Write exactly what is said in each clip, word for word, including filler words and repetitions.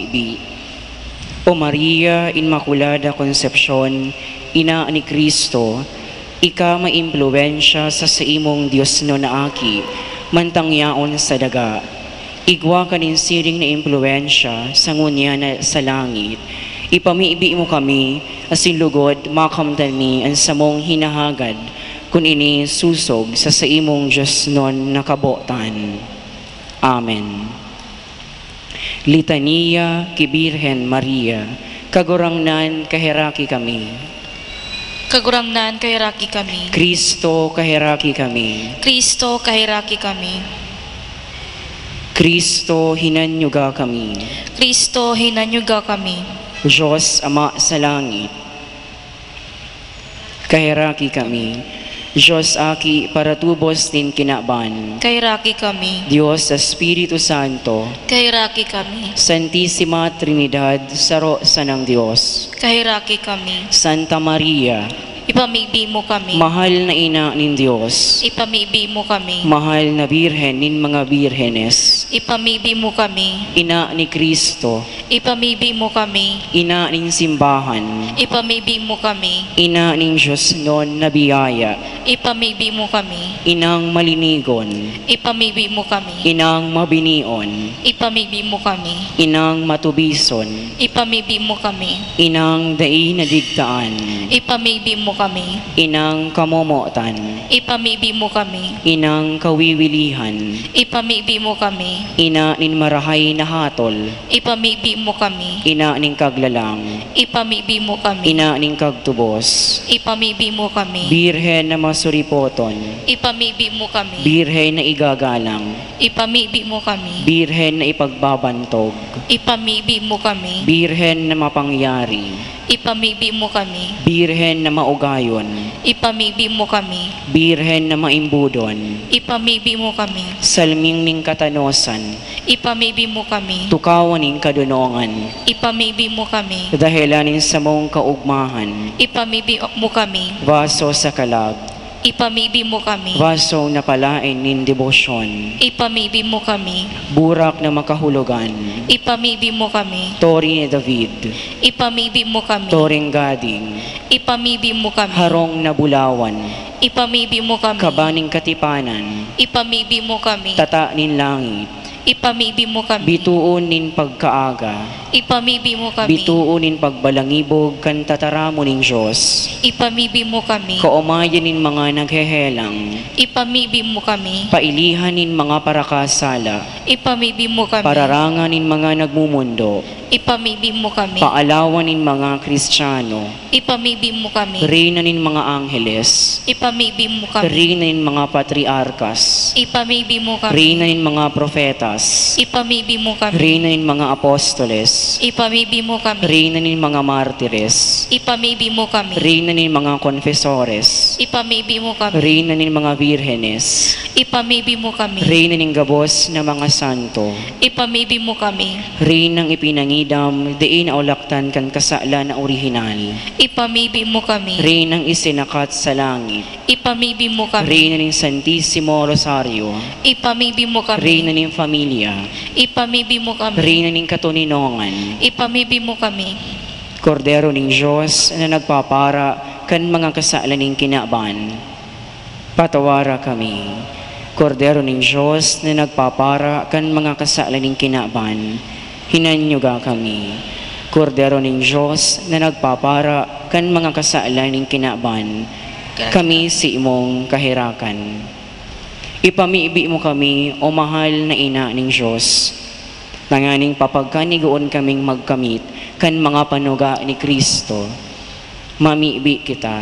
Bi. O Maria Inmaculada Concepcion, Ina ni Cristo, ika maimpluwensya sa saimong diosnon na aki, mantang yaon sa daga. Igwa ka nin siring na impluwensya sa ngunyan na sa langit. Ipamibi mo kami, asin lugod makamtan mi an samong hinahagad, kun ini sosog sa saimong diosnon na kabotan. Amen. Litania ki Birhen Maria. Kagurangnan, kaheraki kami. Kagurangnan, kaheraki kami. Cristo, kaheraki kami. Cristo, kaheraki kami. Cristo, hinanyuga kami. Cristo, hinanyuga kami. Dios Ama sa langit, kaheraki kami. Dios Aki, paratubos nin kinaban, kaheraki kami. Dios Espiritu Santo, kaheraki kami. Santisima Trinidad, saro sanang Dios, kaheraki kami. Santa Maria, ipamibi mo kami. Mahal na Ina nin Dios, ipamibi mo kami. Mahal na Birhen nin mga birhenes, ipamibi mo kami. Ina ni Cristo, ipamibi mo kami. Ina nin simbahan, ipamibi mo kami. Ina nin diosnon na biyaya, ipamibi mo kami. Inang malinigon, ipamibi mo kami. Inang mabinion, ipamibi mo kami. Inang matubison, ipamibi mo kami. Inang dai nadigtaan, ipamibi mo kami. Inang kamomotan, ipamibi mo kami. Inang kawiwilihan, ipamibi mo kami. Ina nin marahay na hatol, ipamibi mo kami. Ina nin kaglalang, ipamibi mo kami. Ina nin kagtubos, ipamibi mo kami. Birhen na masuripoton, ipamibi mo kami. Birhen na igagalang, ipamibi mo kami. Birhen na ipagbabantog, ipamibi mo kami. Birhen na mapangyari, ipamibi mo kami. Birhen na maugayon, ipamibi mo kami. Birhen na maimbudon, ipamibi mo kami. Salming nin katanosan, ipamibi mo kami. Tukawan nin kadonongan, ipamibi mo kami. Dahelan nin samong kaogmahan, ipamibi mo kami. Baso sa kalag, ipamibi mo kami. Baso na palaen nin debosyon, ipamibi mo kami. Burak na makahulogan, ipamibi mo kami. Tore ni David, ipamibi mo kami. Toreng gading, ipamibi mo kami. Harong na bulawan, ipamibi mo kami. Kaba nin katipanan, ipamibi mo kami. Tata nin langit, ipamibi mo kami. Bitoon nin pagkaaga, ipamibi mo kami. Bitoon nin pagbalangibog kan tataramon nin Dios, ipamibi mo kami. Kaomayan nin mga naghehelang, ipamibi mo kami. Pailihan nin mga parakasala, ipamibi mo kami. Pararangan nin mga nagmomondo, ipamibi mo kami. Paalawan nin mga Kristiyano, ipamibi mo kami. Reyna nin mga angheles, ipamibi mo kami. Reyna nin mga patriarkas, ipamibi mo kami. Reyna nin mga profetas, ipamibi mo kami. Reyna nin mga apostoles, ipamibi mo kami. Reyna nin mga martires, ipamibi mo kami. Reyna nin mga konfesores, ipamibi mo kami. Reyna nin mga birhenes, ipamibi mo kami. Reyna nin gabos na mga santo, ipamibi mo kami. Reynang ipinangidam, dai naulaktan kan kasalan na orihinal, ipamibi mo kami. Reynang isinakat sa langit, ipamibi mo kami. Reyna nin Santisimo Rosario, ipamibi mo kami. Reyna nin familia, ipamibi mo kami. Reyna nin katoninongan, ipamibi mo kami. Kordero nin Dios na nagpapara kan mga kasalan nin kinaban, patawara kami. Kordero nin Dios na nagpapara kan mga kasalan nin kinaban, hinanyuga kami. Kordero nin Dios na nagpapara kan mga kasalan nin kinaban, kami sa imong kaherakan. Ipamibi mo kami, o mahal na Ina nin Dios, tanganing papagkanigoon kaming magkamit kan mga panuga ni Cristo. Mamibi kita.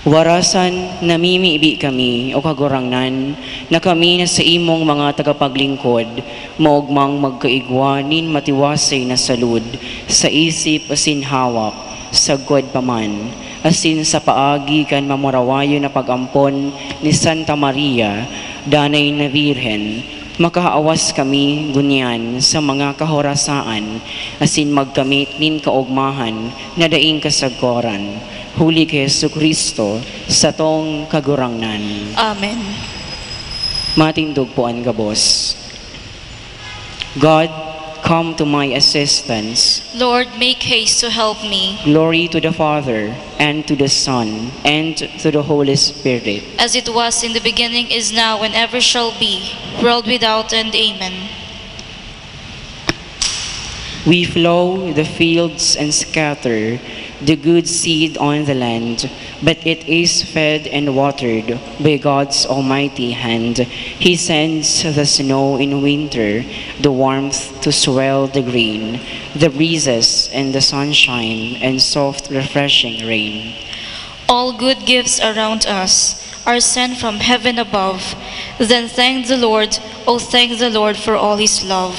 Warasan, namimibi kami, o Kagurangnan, na kami na sa imong mga tagapaglingkod, maogmang magkaigwa nin matiwasay na salud sa isip asin hawak, sagkod pa man, asin sa paagi kan mamurawayon na pag-ampon ni Santa Maria, Danay na Birhen, makaawas kami ngunyan sa mga kahorasaan asin magkamit nin kaogmahan na daing kasagkoran, huli ki Jesu-Cristo, satong Kagurangnan. Amen. Matindog po an gabos. God, Come to my assistance. Lord, make haste to help me. Glory to the Father, and to the Son, and to the Holy Spirit. As it was in the beginning, is now, and ever shall be, world without end. Amen. We plow the fields and scatter the good seed on the land, but it is fed and watered by God's almighty hand. He sends the snow in winter, the warmth to swell the grain, the breezes and the sunshine and soft refreshing rain. All good gifts around us are sent from heaven above. Then thank the Lord, oh, thank the Lord for all his love.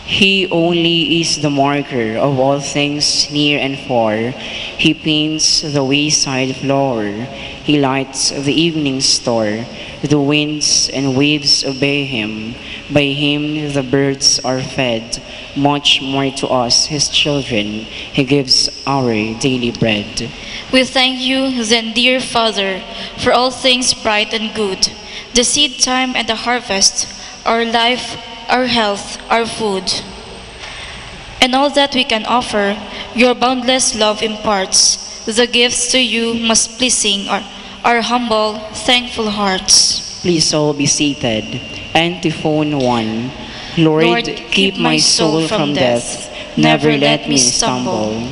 He only is the marker of all things near and far. He paints the wayside flower. He lights the evening star. The winds and waves obey him. By him the birds are fed. Much more to us, his children, he gives our daily bread. We thank you, then, dear Father, for all things bright and good, the seed time and the harvest, our life, our health, our food, and all that we can offer, your boundless love imparts. The gifts to you most pleasing are our humble, thankful hearts. Please all be seated. Antiphon one. Lord, keep my soul from death. Never let me stumble.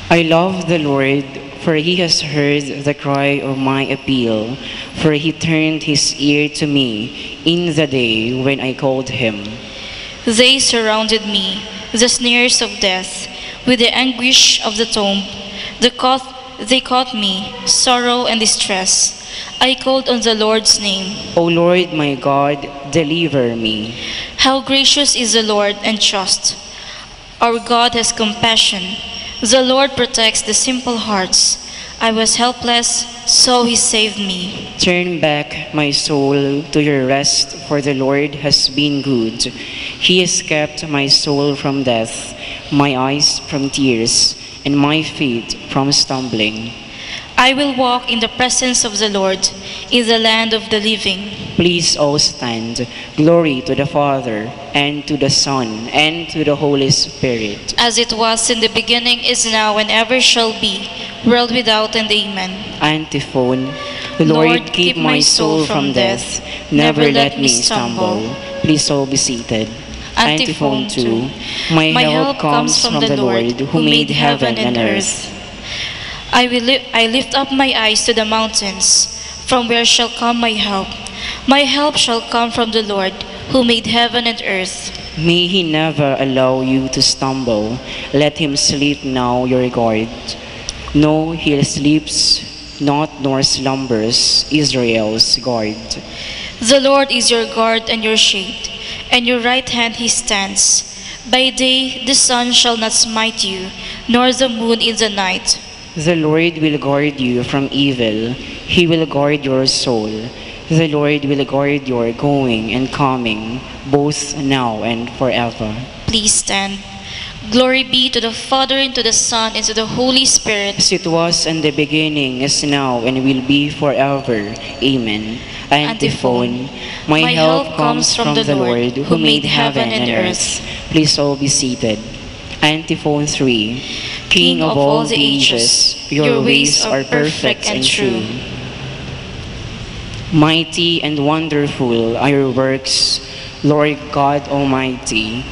I love the Lord, for he has heard the cry of my appeal, for he turned his ear to me in the day when I called him. They surrounded me, the snares of death, with the anguish of the tomb. The caught, they caught me, sorrow and distress. I called on the Lord's name. O Lord my God, deliver me. How gracious is the Lord and just. Our God has compassion. The Lord protects the simple hearts. I was helpless, so he saved me. Turn back, my soul, to your rest, for the Lord has been good. He has kept my soul from death, my eyes from tears, and my feet from stumbling. I will walk in the presence of the Lord in the land of the living. Please all stand. Glory to the Father, and to the Son, and to the Holy Spirit. As it was in the beginning, is now, and ever shall be, world without end. Amen. Antiphon. Lord, keep my soul from death. Never let me stumble. Please all be seated. Antiphon two. My help comes from the Lord, who made heaven and earth. I will li-, I lift up my eyes to the mountains. From where shall come my help? My help shall come from the Lord, who made heaven and earth. May he never allow you to stumble. Let him sleep now, your guard. No, he sleeps not nor slumbers, Israel's guard. The Lord is your guard and your shade. And your right hand he stands. By day the sun shall not smite you, nor the moon in the night. The Lord will guard you from evil. He will guard your soul. The Lord will guard your going and coming, both now and forever. Please stand. Glory be to the Father, and to the Son, and to the Holy Spirit. As it was in the beginning, is now, and will be forever. Amen. Antiphon. My help comes from the Lord, who made heaven and earth. Please all be seated. Antiphon three. King of all the ages, your ways are perfect and true. Mighty and wonderful are your works, Lord God Almighty.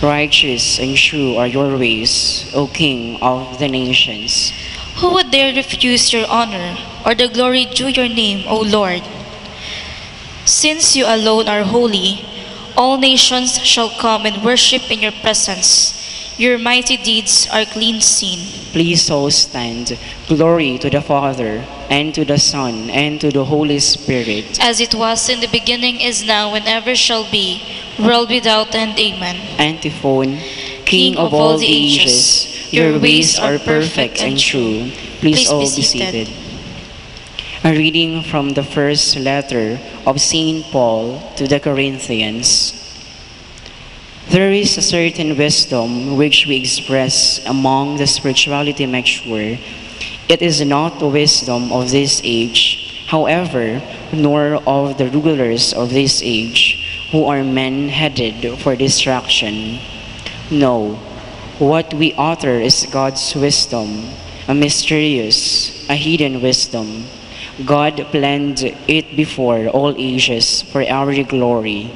Righteous and true are your ways, O King of the nations. Who would dare refuse your honor, or the glory due your name, O Lord? Since you alone are holy, all nations shall come and worship in your presence. Your mighty deeds are clean seen. Please all stand. Glory to the Father, and to the Son, and to the Holy Spirit. As it was in the beginning, is now, and ever shall be, world without end. Amen. Antiphon. King of all the ages, your ways are perfect and true. Please all be seated. A reading from the first letter of Saint Paul to the Corinthians. There is a certain wisdom which we express among the spirituality mature. It is not the wisdom of this age, however, nor of the rulers of this age, who are men headed for destruction. No, what we utter is God's wisdom, a mysterious, a hidden wisdom. God planned it before all ages for our glory.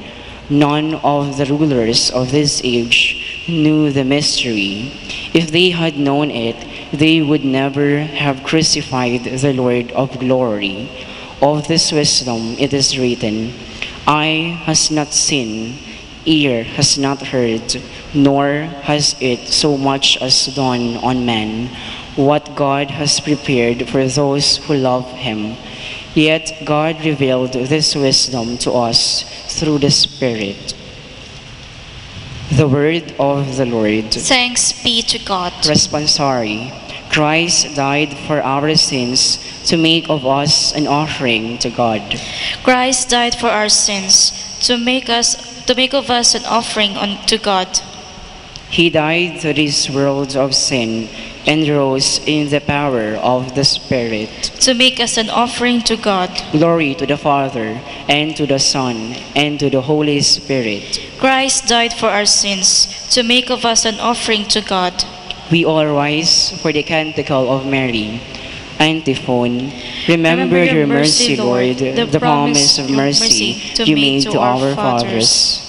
None of the rulers of this age knew the mystery. If they had known it, they would never have crucified the Lord of glory. Of this wisdom it is written, "Eye has not seen, ear has not heard, nor has it so much as dawned on man what God has prepared for those who love Him." Yet God revealed this wisdom to us through the Spirit. The word of the Lord. Thanks be to God. Responsary. Christ died for our sins to make of us an offering to God. Christ died for our sins to make us to make of us an offering unto God. He died to this world of sin and rose in the power of the Spirit. To make us an offering to God. Glory to the Father, and to the Son, and to the Holy Spirit. Christ died for our sins to make of us an offering to God. We all rise for the Canticle of Mary. Antiphon. Remember your mercy, Lord, the promise of mercy you made to our fathers.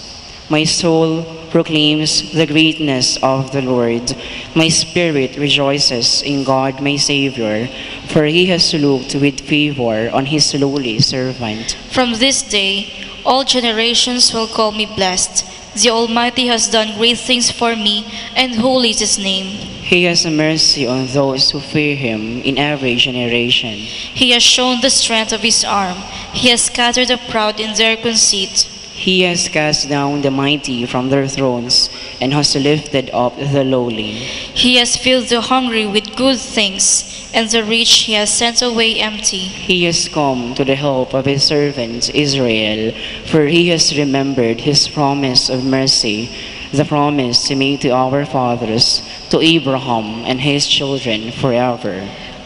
My soul proclaims the greatness of the Lord. My spirit rejoices in God my Savior, for He has looked with favor on His lowly servant. From this day, all generations will call me blessed. The Almighty has done great things for me, and holy is His name. He has mercy on those who fear Him in every generation. He has shown the strength of His arm. He has scattered the proud in their conceit. He has cast down the mighty from their thrones and has lifted up the lowly. He has filled the hungry with good things, and the rich He has sent away empty. He has come to the help of His servant Israel, for He has remembered His promise of mercy, the promise He made to our fathers, to Abraham and his children forever.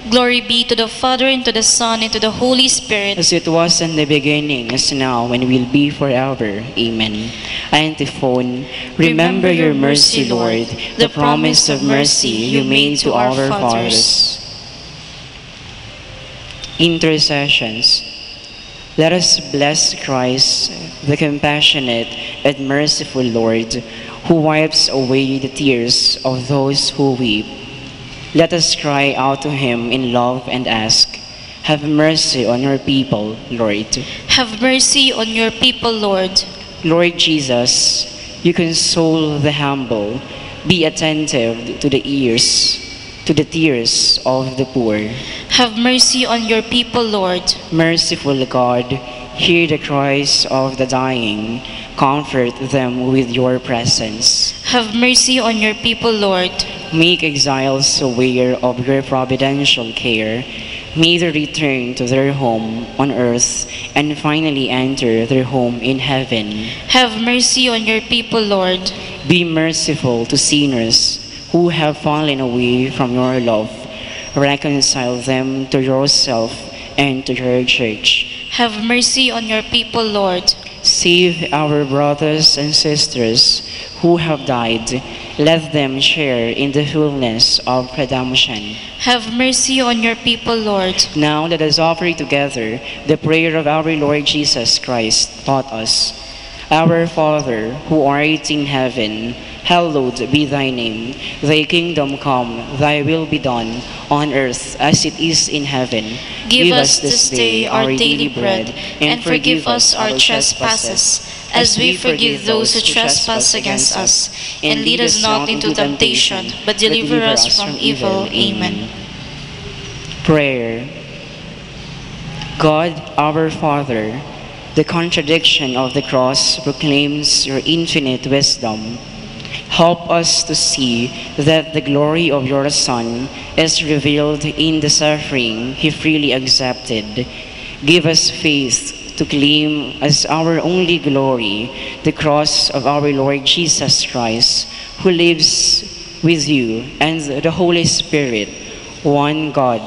Glory be to the Father, and to the Son, and to the Holy Spirit. As it was in the beginning, is now, and will be forever. Amen. Antiphon. Remember your mercy, Lord, the promise of mercy you made to our fathers. Intercessions. Let us bless Christ, the compassionate and merciful Lord, who wipes away the tears of those who weep. Let us cry out to Him in love and ask, "Have mercy on your people, Lord." Have mercy on your people, Lord. Lord Jesus, you console the humble. Be attentive to the ears, to the tears of the poor. Have mercy on your people, Lord. Merciful God, hear the cries of the dying. Comfort them with your presence. Have mercy on your people, Lord. Make exiles aware of your providential care. May they return to their home on earth and finally enter their home in heaven. Have mercy on your people, Lord. Be merciful to sinners who have fallen away from your love. Reconcile them to yourself and to your church. Have mercy on your people, Lord. Save our brothers and sisters who have died. Let them share in the fullness of redemption. Have mercy on your people, Lord. Now let us offer together the prayer of our Lord Jesus Christ taught us. Our Father, who art in heaven, hallowed be thy name. Thy kingdom come, thy will be done, on earth as it is in heaven. Give us this day our daily bread, and forgive us our trespasses, as we forgive those who trespass against us. And lead us not into temptation, but deliver us from evil. Amen. Prayer. God, our Father, the contradiction of the cross proclaims your infinite wisdom. Help us to see that the glory of your Son is revealed in the suffering he freely accepted. Give us faith to claim as our only glory the cross of our Lord Jesus Christ, who lives with you and the Holy Spirit, one God,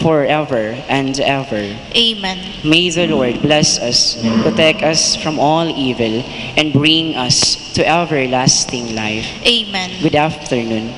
forever and ever. Amen. May the Lord bless us, protect us from all evil, and bring us to everlasting life. Amen. Good afternoon.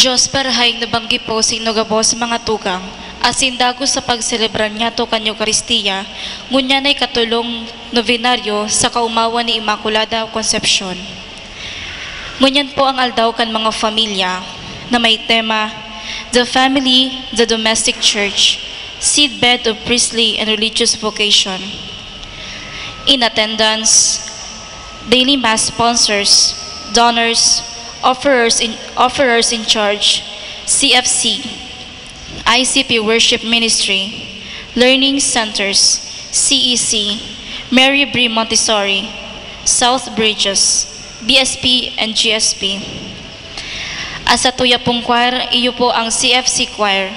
Diyos, parahayag na banggi po sa inyo gabos, mga tugang, asin dagos sa pagselebrar niyato kan Eukaristia, ngunyan na ikatolong nobenaryo sa kaomawan ni Immaculada Concepcion. Ngunyan po ang aldaw kan mga familya na may tema, The Family, the Domestic Church, Seedbed of Priestly and Religious Vocation. In attendance, daily Mass sponsors, donors, offerers in, offerers in charge, C F C, I C P Worship Ministry, Learning Centers, C E C, Mary Bree Montessori, South Bridges, B S P and G S P. As sa tuya pong choir, iyo po ang C F C Choir.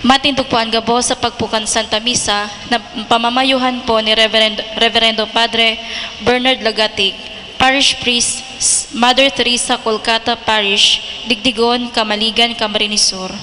Matindog po an gabos sa pagpukan Santa Misa na pamamayuhan po ni Reverend, Reverendo Padre Bernard Lagatig, Parish Priest, Mother Teresa Kolkata Parish, Digdigon, Camaligan, Camarines Sur.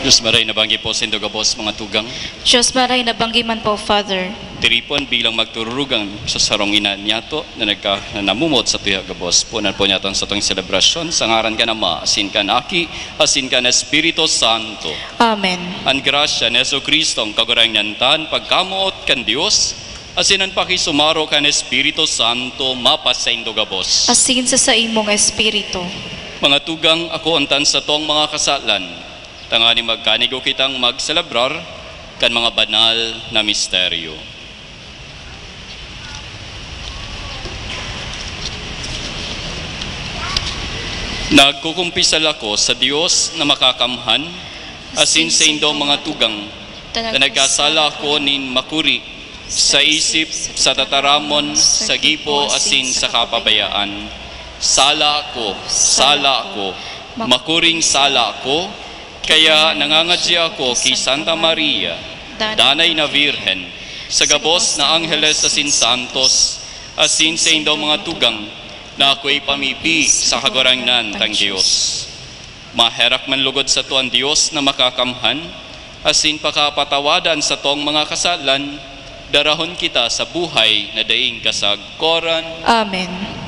Diyos maray na banggi po saindo gabos, mga tugang. Diyos maray na banggi man po, Father. Tiripon bilang magtururugang sa sarong ina niyato na nagka-, na namumot sa tuya gabos. Punan po niyato an satong selebrasyon sa ngaran kan Ama, asin kan Aki, asin kan Espiritu Santo. Amen. An grasya ni Jesu-Cristo, an Kagurangnan ta, an pagkamoot kan Dios, asin an pakisumaro kan Espiritu Santo mapasaindo gabos. Asin sa saimong espiritu. Mga tugang, akoon ta an satong mga kasalan, tanganing magkanigo kitang magselebrar kan mga banal na misteryo. Nagkukumpisal ako sa Dios na makakamhan, asin sa indong mga tugang, na nagkasala ako nin makuri, sa isip, sa tataramon, sa gipo, asin sa kapabayaan. Sala ako, sala ako, makuring sala ako, kaya nangangadya ako ki Santa Maria, Danay na Birhen, sa gabos na angheles asin santos, asin sa indong mga tugang, na ako'y pamibi sa Kagurangnan tang Dios. Maherak man lugod sato an Dios na makakamhan, asin pakapatawadan satong mga kasalan, darahon kita sa buhay na daing kasagkoran. Amen.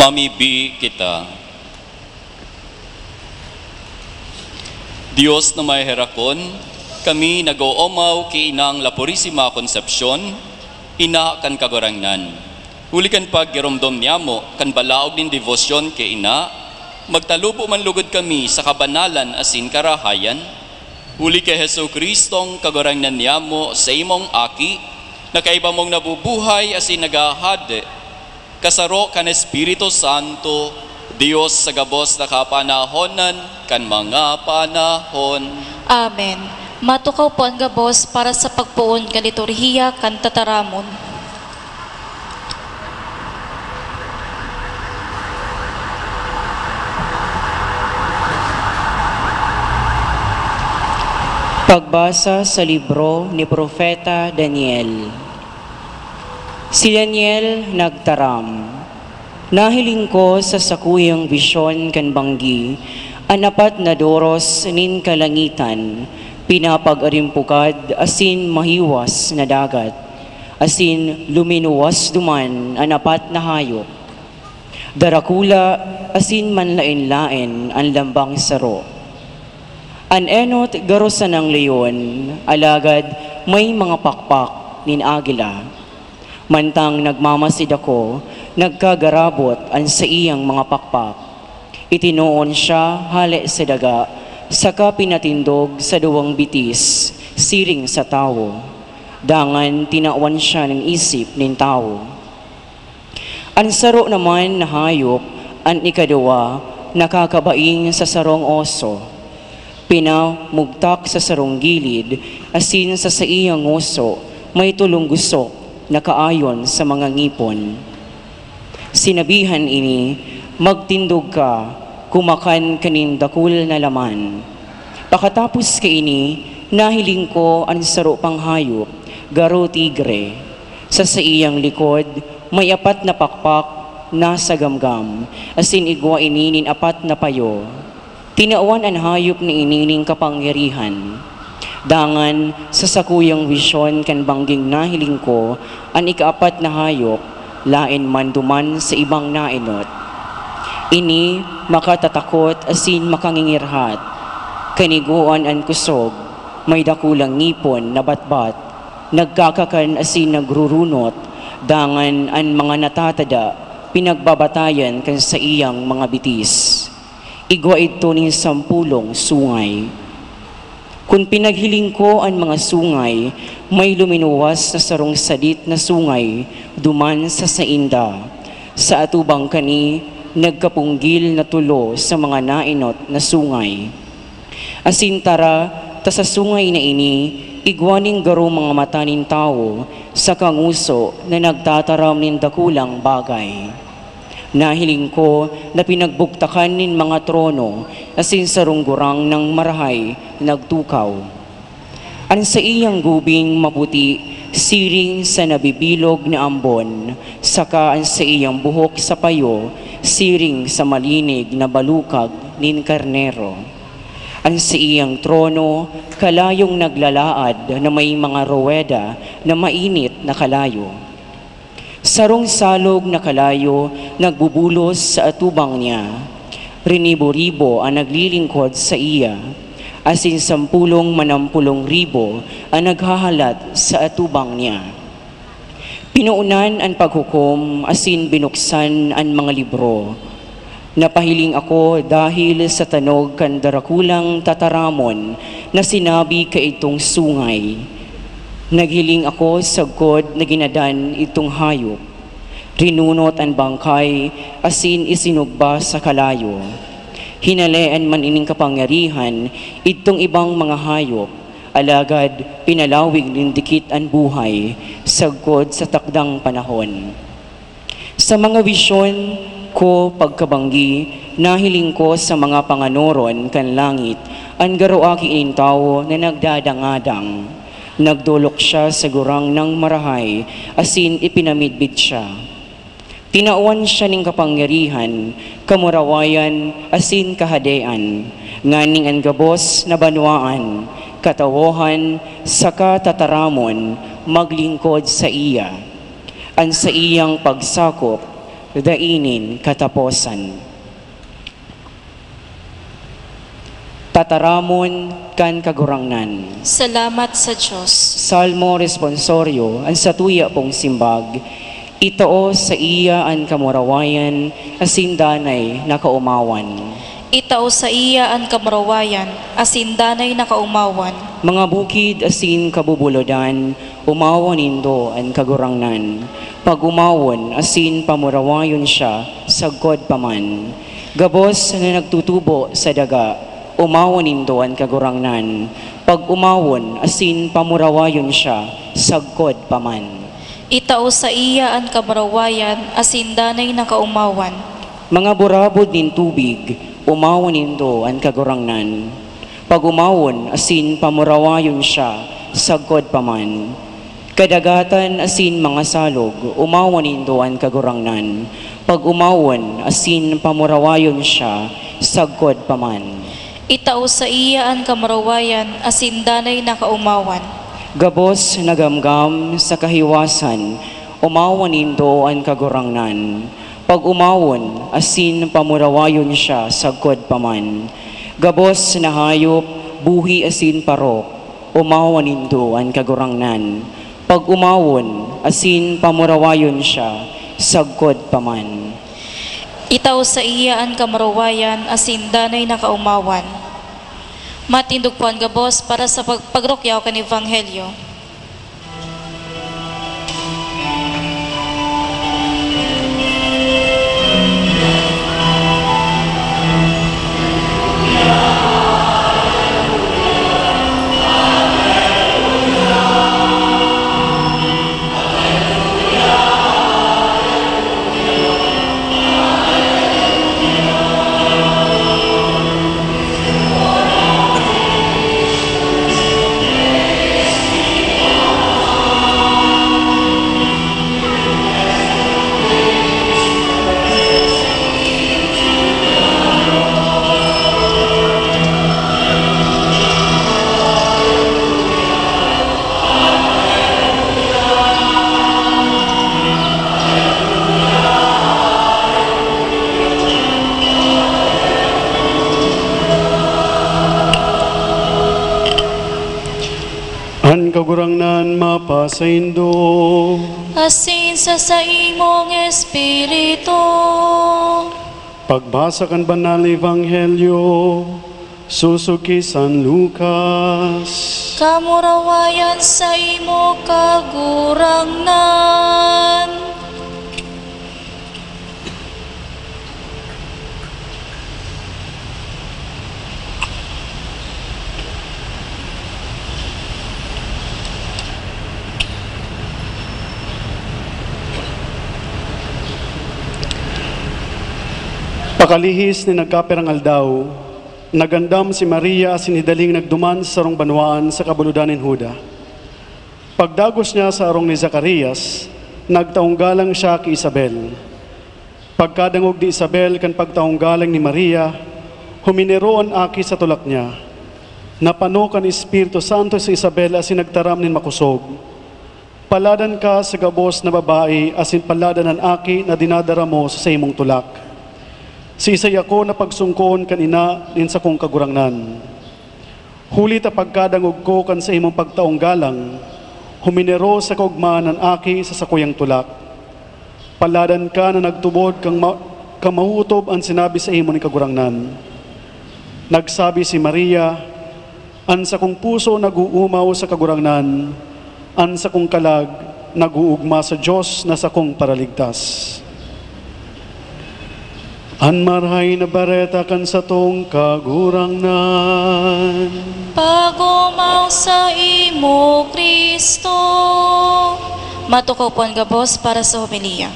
Amibi kita. Dios na may herakon, kami nag-oomaw ki Inang La Purisima Concepcion, Ina kan Kagurangnan. Huli kan paggiromdom niyamo kan balaog nin debosyon ki Ina, magtalubo man lugod kami sa kabanalan asin karahayan. Huli ki Jesu-Cristong Kagurangnan niyamo, sa imong Aki, na kaiba mong nabubuhay asin naghahade, kasaro kan Espiritu Santo, Dios sa gabos na kapanahonan kan mga panahon. Amen. Matukaw po an gabos para sa pagpoon kan liturhiya kan tataramon. Pagbasa sa libro ni Propeta Daniel. Si Daniel nagtaram, "Nahiling ko sa sakuyang bisyon kan banggi an apat na doros nin kalangitan, pinapag-arimpugad asin mahiwas na dagat, asin luminuwas duman an apat na hayop. Darakula asin manlaen-laen an lambang saro. An enot garo sanang leon, alagad may mga pakpak nin agila. Mantang nagmamasid ako, nagkagarabot an saiyang mga pakpak. Itinoon siya hale sa daga, saka pinatindog sa duwang bitis, siring sa tawo. Dangan tinawan siya nin isip nin tawo." An saro naman na hayop, an ikaduwa, nakakabaing sa sarong oso. Pinamugtak sa sarong gilid, asin sa saiyang ngoso may tolong gusok na kaayon sa mga ngipon. Sinabihan ini, "Magtindog ka, kumakan ka nin dakul na laman." Pakatapos kaini, nahiling ko an saro pang hayop, garo tigre. Sa saiyang likod, may apat na pakpak na sa gamgam, asin igwa ini nin apat na payo. Tinawan an hayop na ini nin kapangyarihan. Dangan, sa sakuyang bisyon kan bangging nahiling ko, an ikaapat na hayop, laen man duman sa ibang naenot. Ini makatatakot asin makangingirhat. Kanigoan an kusog, may dakulang ngipon na batbat, nagkakakan asin nagrurunot, dangan an mga natatada pinagbabatayan kan saiyang mga bitis. Igwa idto nin sampolong sungay. Kun pinaghiling ko an mga sungay, may luminuwas na sarong sadit na sungay duman sa sainda. Sa atubang kani, nagkapunggil na tulo sa mga naenot na sungay. Asin tara, ta sa sungay na ini, igwa nin garo mga mata nin tawo, saka ngoso na nagtataram nin dakulang bagay. Nahiling ko na pinagbugtakan nin mga trono asin sarong gurang nang marahay nagtukaw. An saiyang gubing maputi siring sa nabibilog na ambon, saka an saiyang buhok sa payo siring sa malinig na balukag nin karnero. An saiyang trono kalayong naglalaad na may mga ruweda na mainit na kalayo. Sarong salog na kalayo nagbubulos sa atubang niya. Rinibo-ribo an naglilingkod saiya, asin sampolong manampolong ribo an naghahalat sa atubang niya. Pinoonan an paghukom asin binuksan an mga libro. Napahiling ako dahil sa tanog kan darakulang tataramon na sinabi kaidtong sungay. Naghiling ako sagkod na ginadan idtong hayop. Rinunot an bangkay asin isinugba sa kalayo. Hinalean man ining kapangyarihan idtong ibang mga hayop, alagad pinalawig nin dikit an buhay sagkod sa takdang panahon. Sa mga bisyon ko pagkabanggi, nahiling ko sa mga panganoron kan langit an garo aki nin tawo na nagdadangadang. Nagdolok siya sa gurang nang marahay asin ipinamidbid siya. Tinawan siya nin kapangyarihan, kamurawayan, asin kahadean, nganing an gabos na banwaan, katawohan, saka tataramon maglingkod saiya. An saiyang pagsakop Dai nin kataposan. Tataramon kan Kagurangnan. Salamat sa Dios. Salmo Responsorio. An satuya pong simbag, itao saiya an kamurawayan asin danay na kaomawan. Itao saiya an kamurawayan asin danay na kaomawan. Mga bukid asin kabubulodan, omawan nindo an Kagurangnan. Pag-omawon asin pamurawayon siya sagkod pa man. Gabos na nagtutubo sa daga, omawan nindo an Kagurangnan. Pag-omawon asin pamurawayon siya sagkod pa man. Itao saiya an kamurawayan asin danay na kaomawan. Mga burabod nin tubig, omawan nindo an Kagurangnan. Pag-omawon asin pamurawayon siya sagkod pa man. Kadagatan asin mga salog, omawan nindo an Kagurangnan. Pag-omawon asin pamurawayon siya sagkod pa man. Itao saiya an kamurawayan asin danay na kaomawan. Gabos na gamgam sa kahiwasan, omawan nindo an Kagurangnan. Pag-omawon asin pamurawayon siya sagkod pa man. Gabos na hayop, buhi asin parok, omawan nindo an Kagurangnan. Pag-omawon asin pamurawayon siya sagkod pa man. Itao saiya an kamurawayan asin danay na kaomawan. Matindog po an gabos para sa pag-, pagrukyaw kan Ebanghelyo. An Kagurangnan mapasaindo. Asin sa saimong espiritu. Pagbasa kan Banal na Ebanghelyo sosog ki San Lucas. Kamurawayan saimo, Kagurangnan. Pakalihis nin nagkapirang aldaw, nagandam si Maria asin hidaling nagduman sa sarong banwaan sa kabulodan nin Juda. Pagdagos niya sa arong ni Zacarias, nagtaong galang siya ki Isabel. Pagkadangog ni Isabel kan pagtaong galang ni Maria, huminero an aki sa tulak niya. Napano kan Espiritu Santo si Isabel asin nagtaram nin makosog, "Paladan ka sa gabos na babae asin paladan an aki na dinadara mo sa saimong tulak. Siisay ako na pagsungkoon kan ina nin sakong Kagurangnan?" Huli ta pagkadangog ko kan saimong pagtaong galang, huminero sa kaogmahan an aki sa sakuyang tulak. Paladan ka na nagtubod kang ma-, kang maotob an sinabi saimo nin Kagurangnan. Nagsabi si Maria, "An sakong puso nag-oomaw sa Kagurangnan, an sakong kalag nag-oogma sa Dios na sakong Paraligtas." An Marahay na Bareta kan satong Kagurangnan. Pag-omaw saimo, Cristo. Matukaw po an gabos para sa homilya.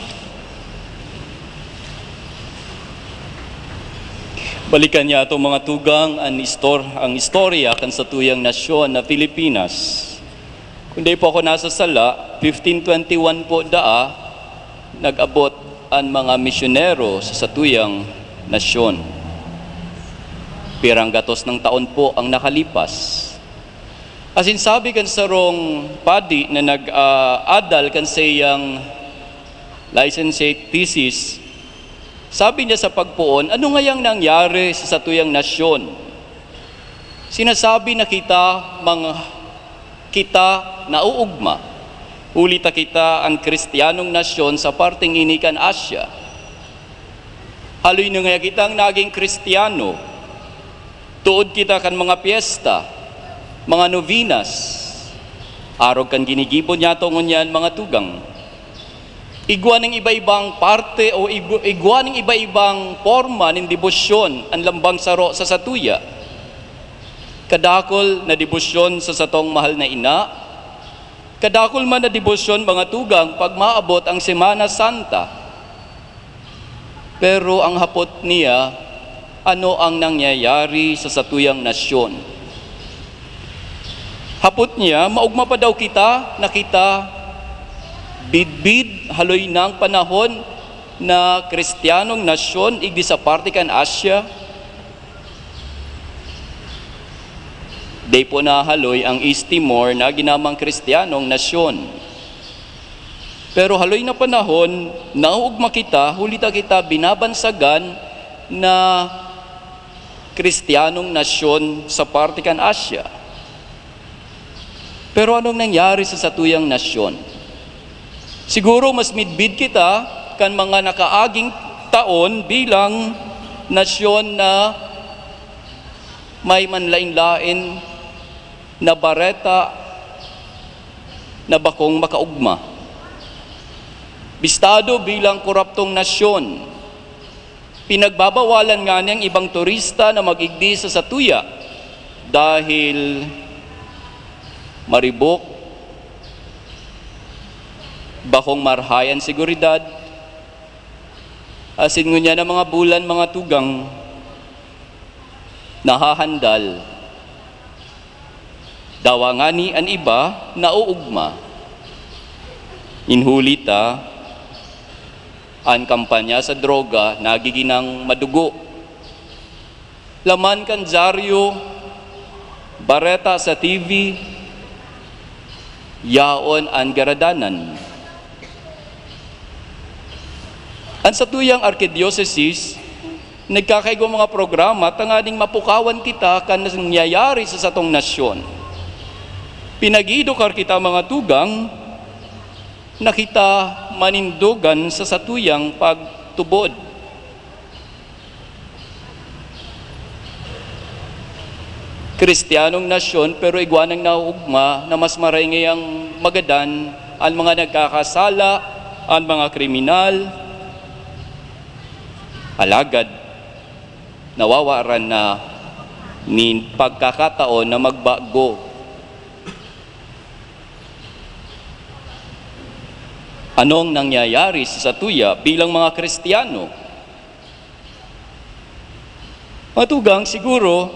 Balikan niya atong mga tugang an istor-, ang istorya kan satuyang nasyon na Pilipinas. Kun di po ako nasasala, fifteen twenty-one po daa nag-abot an mga misyonero sa satuyang nasyon. Pirang gatos ng taon po ang nakalipas. Asin sabi kan sarong padi na nag, ah, adal kan saiyang licentiate thesis, Sabi niya sa pagpoon, "Ano ngayang nangyari sa satuyang nasyon? Sinasabi na kita, mga, kita nauugma, huli ta kita an Kristiyanong nasyon sa parteng ini kan Asia. Haloy na ngaya kitang nagin Kristiyano. Tuod kita kan mga pyesta, mga novenas, arog kan ginigibo niyato ngunyan, mga tugang. Igwa nin iba-ibang parte o igu-, igwa nin iba-ibang porma nin debosyon an lambang saro sa satuya. Kadakul na debosyon sa satong mahal na ina, kadakul man na debosyon, mga tugang, pag maabot ang Semana Santa." Pero ang hapot niya, "Ano ang nangyayari sa satuyang nasyon?" Hapot niya, "Maugma pa daw kita na kita bidbid haloy nang panahon na Kristiyanong nasyon igdi sa parte kan Asia?" Dai po nahaloy ang East Timor na ginamang Kristiyanong nasyon. Pero haloy na panahon, nauugma kita, huli ta kita binabansagan na Kristiyanong nasyon sa parte kan Asia. Pero anong nangyari sa satuyang nasyon? Siguro mas midbid kita kan mga nakaaging taon bilang nasyon na may manlaen-laen na bareta na bakong makaugma. Bistado bilang koraptong nasyon, pinagbabawalan ngani ang ibang turista na mag-igdi sa satuya dahil maribok, bakong marahay an seguridad, asin ngunyan na mga bulan, mga tugang, nahahandal. Dawa ngani an iba nauugma. Nin huli ta, an kampanya sa droga nagigin nang madugo. Laman kan dyaryo, bareta sa T V, yaon an garadanan. An satuyang arkidiosesis nagkakaigwang mga programa tanganing mapukawan kita kan nangyayari sa satong nasyon. Pinag-iidukar kita, mga tugang, na kita manindogan sa satuyang pagtubod. Kristiyanong nasyon, pero igwa nang nauugma na mas maray ngayang magadan an mga nagkakasala, an mga kriminal. Alagad, nawawaran na nin pagkakataon na magbago. Anong nangyayari sa satuya bilang mga Kristiyano? Mga tugang, siguro,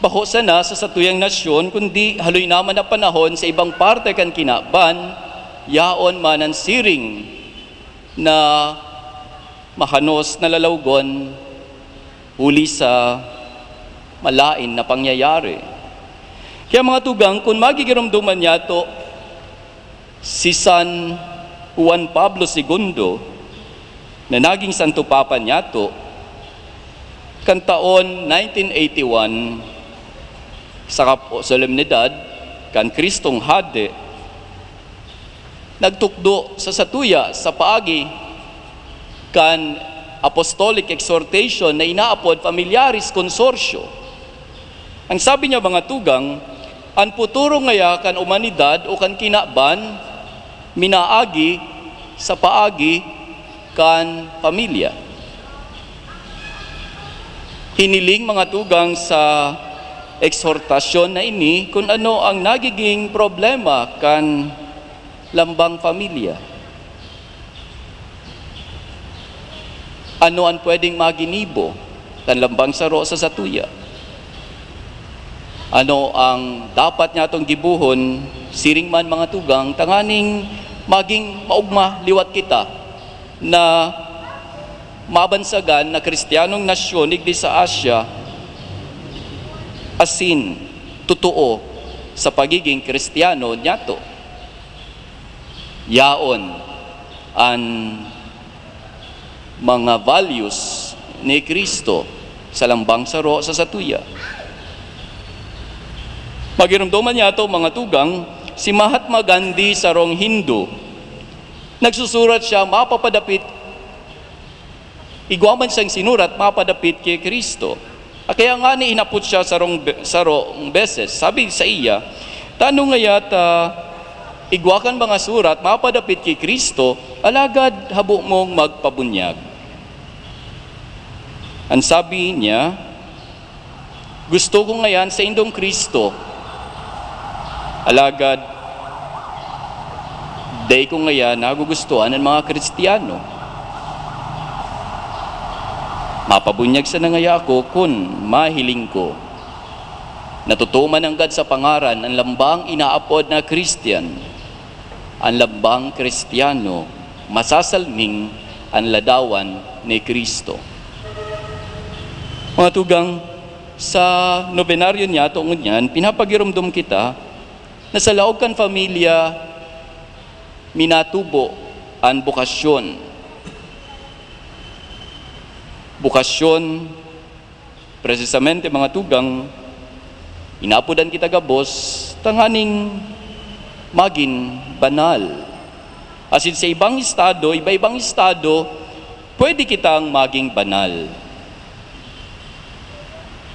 bako sana sa satuyang nasyon, kundi haloy naman na panahon sa ibang parte kan kinaban, yaon man an siring na mahanos na lalawgon huli sa malaen na pangyayari. Kaya, mga tugang, kun magigiromdoman niyato si San Juan Pablo Segundo, na naging Santo Papa niyato, kan taon nineteen eighty-one, sa kap-, solemnidad kan Kristong Hade, nagtukdo sa satuya sa paagi kan apostolic exhortation na inaapod Familiaris Consortio. Ang sabi niya, mga tugang, an puturo ngaya kan umanidad o kan kinaban minaagi sa paagi kan pamilya. Hiniling, mga tugang, sa eksortasyon na ini kun ano ang nagiging problema kan lambang pamilya. Ano an pwedeng maginibo kan lambang saro sa satuya? Ano ang dapat nyatong gibohon, siring man, mga tugang, tanganing magin maugma liwat kita na mabansagan na Kristiyanong nasyon digdi sa Asia, asin totoo sa pagiging Kristiyano niyato? Yaon an mga values ni Cristo sa lambang saro sa satuya. Magiromdoman niyato, mga tugang, si Mahatma Gandhi, sarong Hindu. Nagsusurat siya, mapapadapit, igwa man siyang sinurat, mapadapit ki Cristo. Kaya ngani hinapot siya sarong be-, sarong beses. Sabi saiya, "Tano ngaya ta igwa kan mga surat mapadapit ki Cristo, alagad habo mong magpabunyag?" An sabi niya, "Gusto ko ngayan saindong Cristo, alagad dai ko ngaya nagugustuhan an mga Cristiano. Mapabunyag sana ngaya ako kun mahiling ko na totoo mananggad sa pangaran an lambang inaapod na Christian, an lambang Cristiano, masasalming an ladawan ni Cristo." Mga tugang, sa nobenaryo niyato ngunyan, pinapagiromdom kita na sa laog kan pamilya minatubo an bokasyon. Bokasyon, presisamente, mga tugang, inaapodan kita gabos tanganing magin banal. Asin sa ibang estado, iba-ibang estado, pwede kitang maging banal.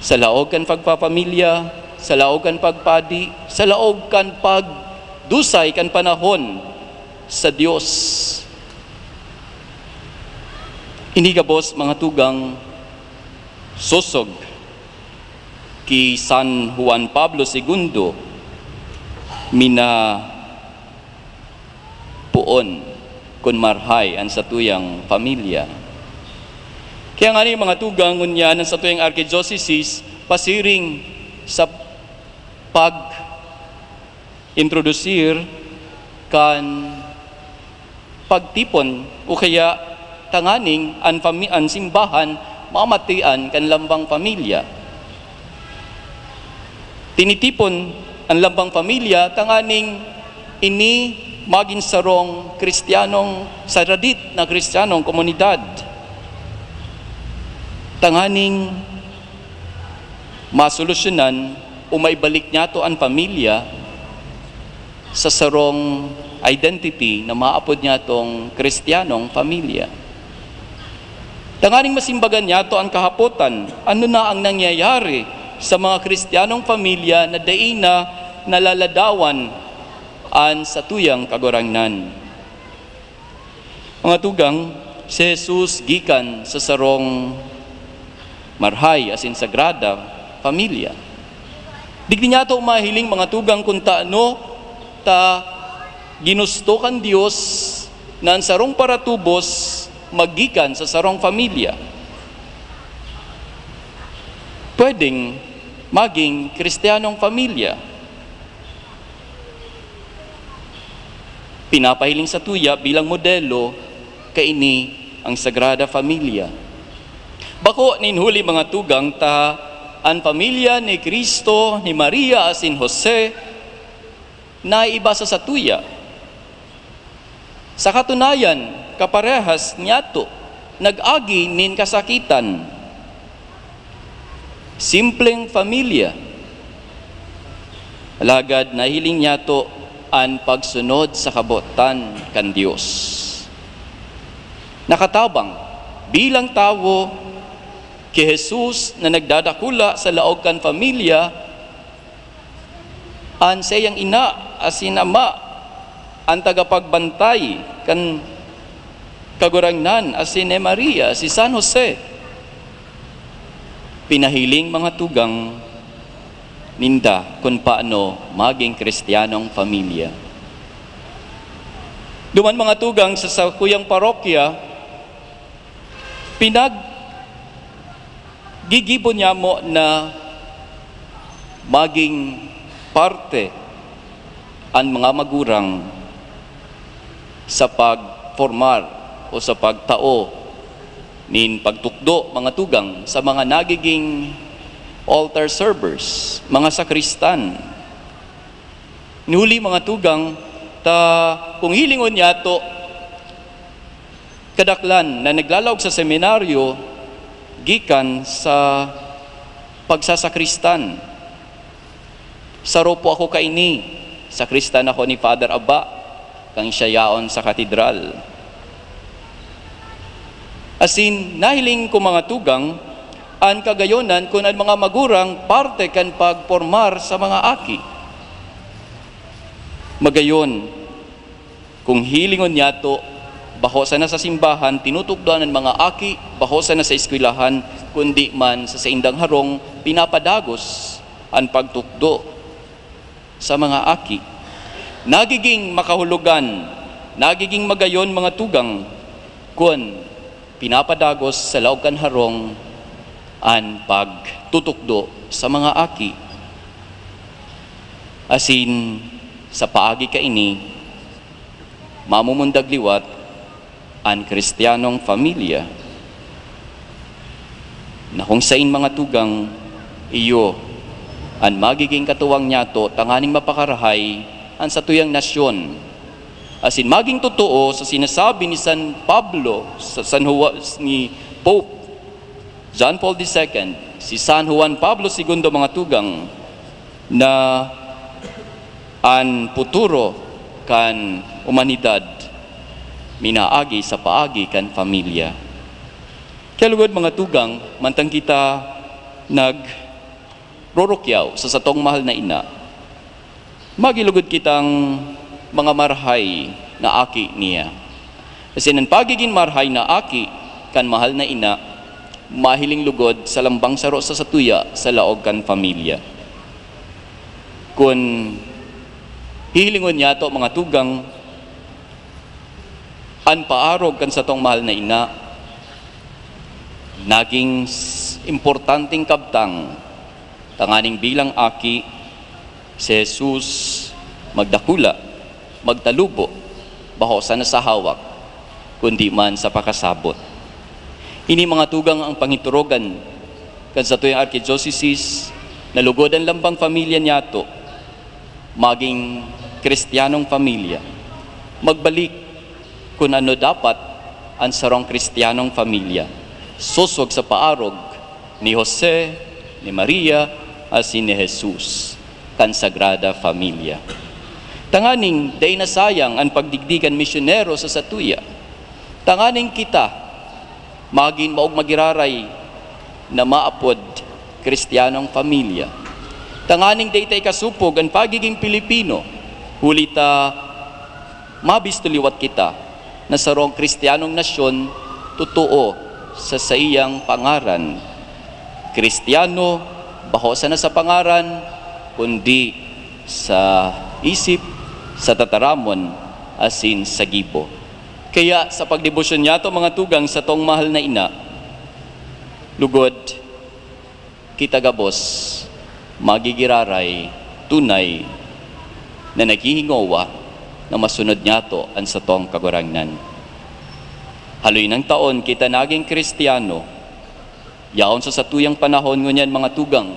Sa laog kan pagpapamilya, sa laog kan pagpadi, sa laog kan pagdusay kan panahon sa Dios. Ini gabos, mga tugang, sosog ki San Juan Pablo Segundo, mina poon kun marhay an satuyang pamilya. Kaya ngani, mga tugang, ngunyan an satuyang arkidiocesis pasiring sa pag-introdusir kan pagtipon o kaya tanganing an pami-, an simbahan mamatian kan lambang pamilya. Tinitipon an lambang pamilya tanganing ini magin sarong Kristiyanong, saradit na Kristiyanong komunidad. Tanganing masolusyonan o maibalik niyato an pamilya sa sarong identity na maapod niyatong Kristiyanong pamilya. Tanganing masimbagan niyato an kahapotan, ano na ang nangyayari sa mga Kristiyanong pamilya na dai na nalaladawan an satuyang Kagurangnan? Mga tugang, si Jesus gikan sa sarong marhay asin sagrada pamilya. Digdi niyato mahiling, mga tugang, kun tano ta ginusto kan Dios na an sarong paratubos maggikan sa sarong pamilya. Pwedeng maging Kristiyanong pamilya. Pinapahiling satuya bilang modelo kaini ang Sagrada Familia. Bako nin huli, mga tugang, ta an pamilya ni Cristo, ni Maria asin Jose naiiba sa satuya. Sa katunayan, kaparehas niyato nag-agi nin kasakitan. Simpleng pamilya, alagad nahiling niyato an pagsunod sa kabotan kan Dios. Nakatabang bilang tawo ki Jesus na nagdadakula sa laog kan pamilya, an saiyang ina asin ama, an tagapagbantay kan Kagurangnan asin ni Maria, si San Jose. Pinahiling, mga tugang, ninda kun paano maging Kristiyanong pamilya. Duman, mga tugang, sa sakuyang parokya, pinag gigibo niyamo na maging parte an mga magurang sa pagpormar o sa pagtao nin pagtukdo, mga tugang, sa mga nagiging altar servers, mga sakristan. Huli, mga tugang, ta kung hilingon niyato, Kadaklan na naglalaog sa seminaryo gikan sa pagsasakristan. Saro po ako kaini, sakristan ako ni Father Aba, kan siya yaon sa katedral. Asin, nahiling ko, mga tugang, an kagayonan kun an mga magurang parte kan pagpormar sa mga aki. Magayon, kung hilingon niyato, bako sana sa simbahan tinutukdoan an mga aki, bako sana sa eskwelahan, kundi man sa saindang harong pinapadagos an pagtukdo sa mga aki. Nagiging makahulogan, nagiging magayon, mga tugang, kun pinapadagos sa laog kan harong an pagtutukdo sa mga aki. Asin, sa paagi kaini, mamumundag liwat an Kristiyanong pamilya, na kung sain, mga tugang, iyo an magiging katuwang niyato tanganing mapakarahay an satuyang nasyon, asin magin totoo sa sinasabi ni San Pablo, sa San Juan, ni Pope John Paul the Second, si San Juan Pablo Segundo, mga tugang, na an puturo kan umanidad minaagi sa paagi kan pamilya. Kaya lugod, mga tugang, mantang kita nagrurukyaw sa satong mahal na ina, magilugod kitang mga marhay na aki niya. Asin an pagigin marhay na aki kan mahal na ina, mahiling lugod sa lambang saro sa satuya sa laog kan pamilya. Kun hihilingon niyato, mga tugang, an paarog kan satong mahal na ina, naging s-, importanteng kabtang tanganing bilang aki, si Jesus magdakula, magtalubo, bako sana sa hawak, kundi man sa pakasabot. Ini, mga tugang, ang pangiturogan kan satuyang arkidiocesis, na lugod an lambang pamilya niyato magin Kristiyanong pamilya. Magbalik kun ano dapat an sarong Kristiyanong pamilya, sosog sa paarog ni Jose, ni Maria, asin ni Jesus, kan Sagrada Familia. Tanganing dai nasayang an pagdigdi kan misyonero sa satuya. Tanganing kita magin maog magiraray na maapod Kristiyanong pamilya. Tanganing dai ta ikasupog an pagiging Pilipino, huli ta mabisto liwat kita na sarong Kristiyanong nasyon totoo sa saiyang pangaran. Kristiyano, bako sana sa pangaran, kundi sa isip, sa tataramon, asin sa gibo. Kaya sa pagdebosyon niyato, mga tugang, satong mahal na ina, lugod, kita gabos magigiraray tunay na naghihingowa na masunod niyato an satong Kagurangnan. Haloy nang taon kita nagin Kristiyano, yaon sa satuyang panahon ngunyan, mga tugang,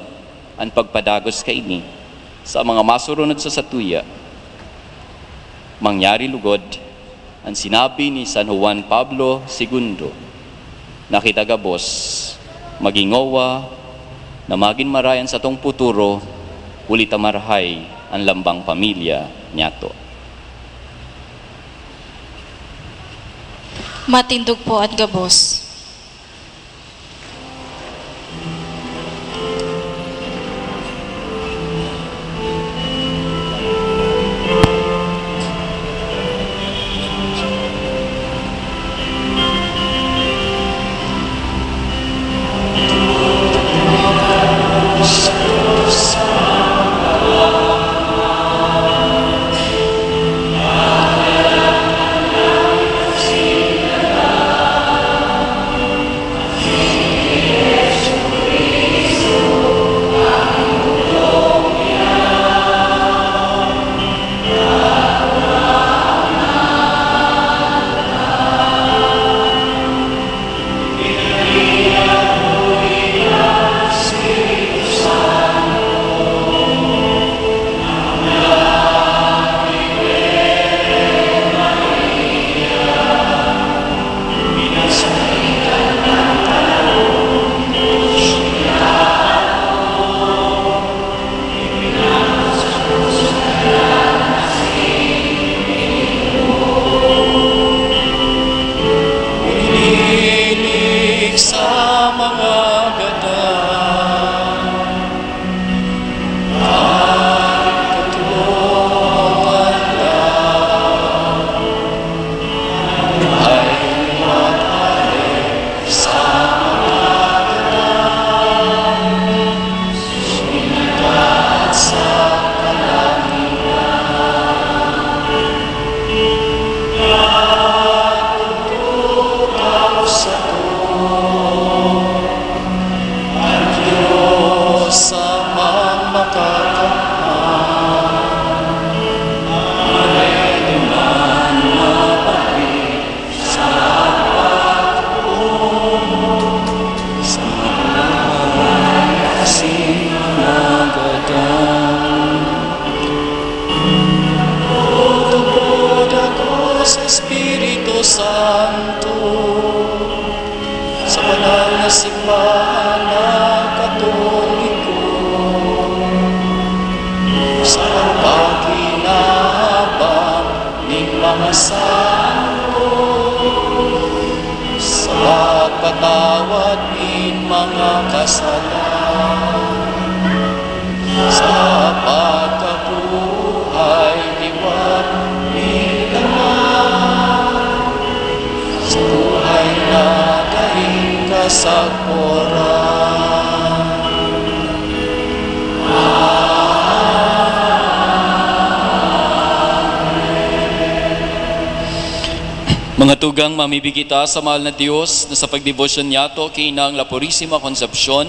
an pagpadagos kaini sa mga masurunod sa satuya. Mangyari lugod an sinabi ni San Juan Pablo Segundo, na kita gabos maghingowa na magin maray an satong puturo, huli ta marahay an lambang pamilya niyato. Matindog po an gabos. Santo, sa pagpatawad nin mga kasalan, sa pagkabuhay liwat nin Ama, sa buhay na daing kasagporan. Mga tugang, mamibi kita sa mahal na Dios na sa pagdebosyon niyato ki Inang La Purisima Concepcion,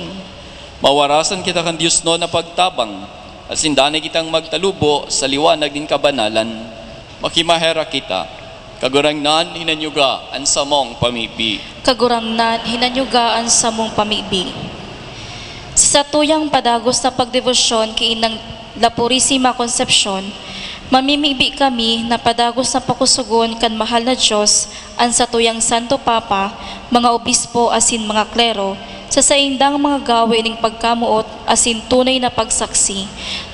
mawarasan kita kan diosnon na pagtabang, asin danay kitang magtalubo sa liwanag nin kabanalan. Makimaherak kita. Kagurangnan, hinanyuga an samong pamibi. Kagurangnan, hinanyuga an samong pamibi. Sa satuyang padagos na pagdebosyon ki Inang La Purisima Concepcion, mamimibi kami na padagos na pakosogon kan mahal na Dios an satuyang Santo Papa, mga obispo asin mga klero, sa saindang mga gawe nin pagkamoot asin tunay na pagsaksi.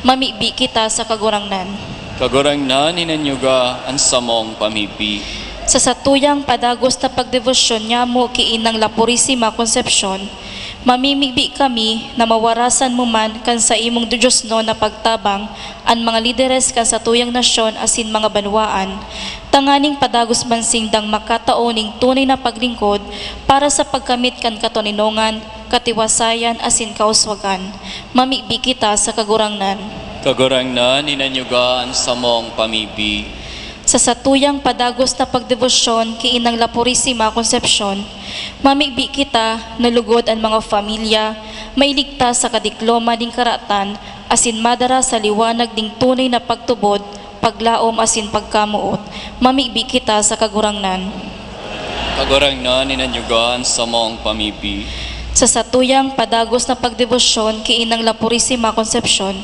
Mamibi kita sa Kagurangnan. Kagurangnan, hinanyuga an samong pamibi. Sa satuyang padagos na pagdebosyon nyamo ki Inang La Purisima Concepcion, mamimibi kami na mawarasan mo man kan saimong didiosnon na pagtabang an mga lideres kan satuyang nasyon asin mga banwaan, tanganing padagos man sindang makatao nin tunay na paglingkod para sa pagkamit kan katoninongan, katiwasayan asin kauswagan. Mamibi kita sa Kagurangnan. Kagurangnan, hinanyuga an samong pamibi. Sa satuyang padagos na pagdebosyon ki Inang La Purisima Concepcion, mamibi kita na lugod an mga pamilya mailigtas sa kadikloman nin karatan asin madara sa liwanag nin tunay na pagtubod, paglaom asin pagkamoot. Mamibi kita sa Kagurangnan. Kagurangnan, hinanyuga an samong pamibi. Sa satuyang padagos na pagdebosyon ki Inang La Purisima Concepcion,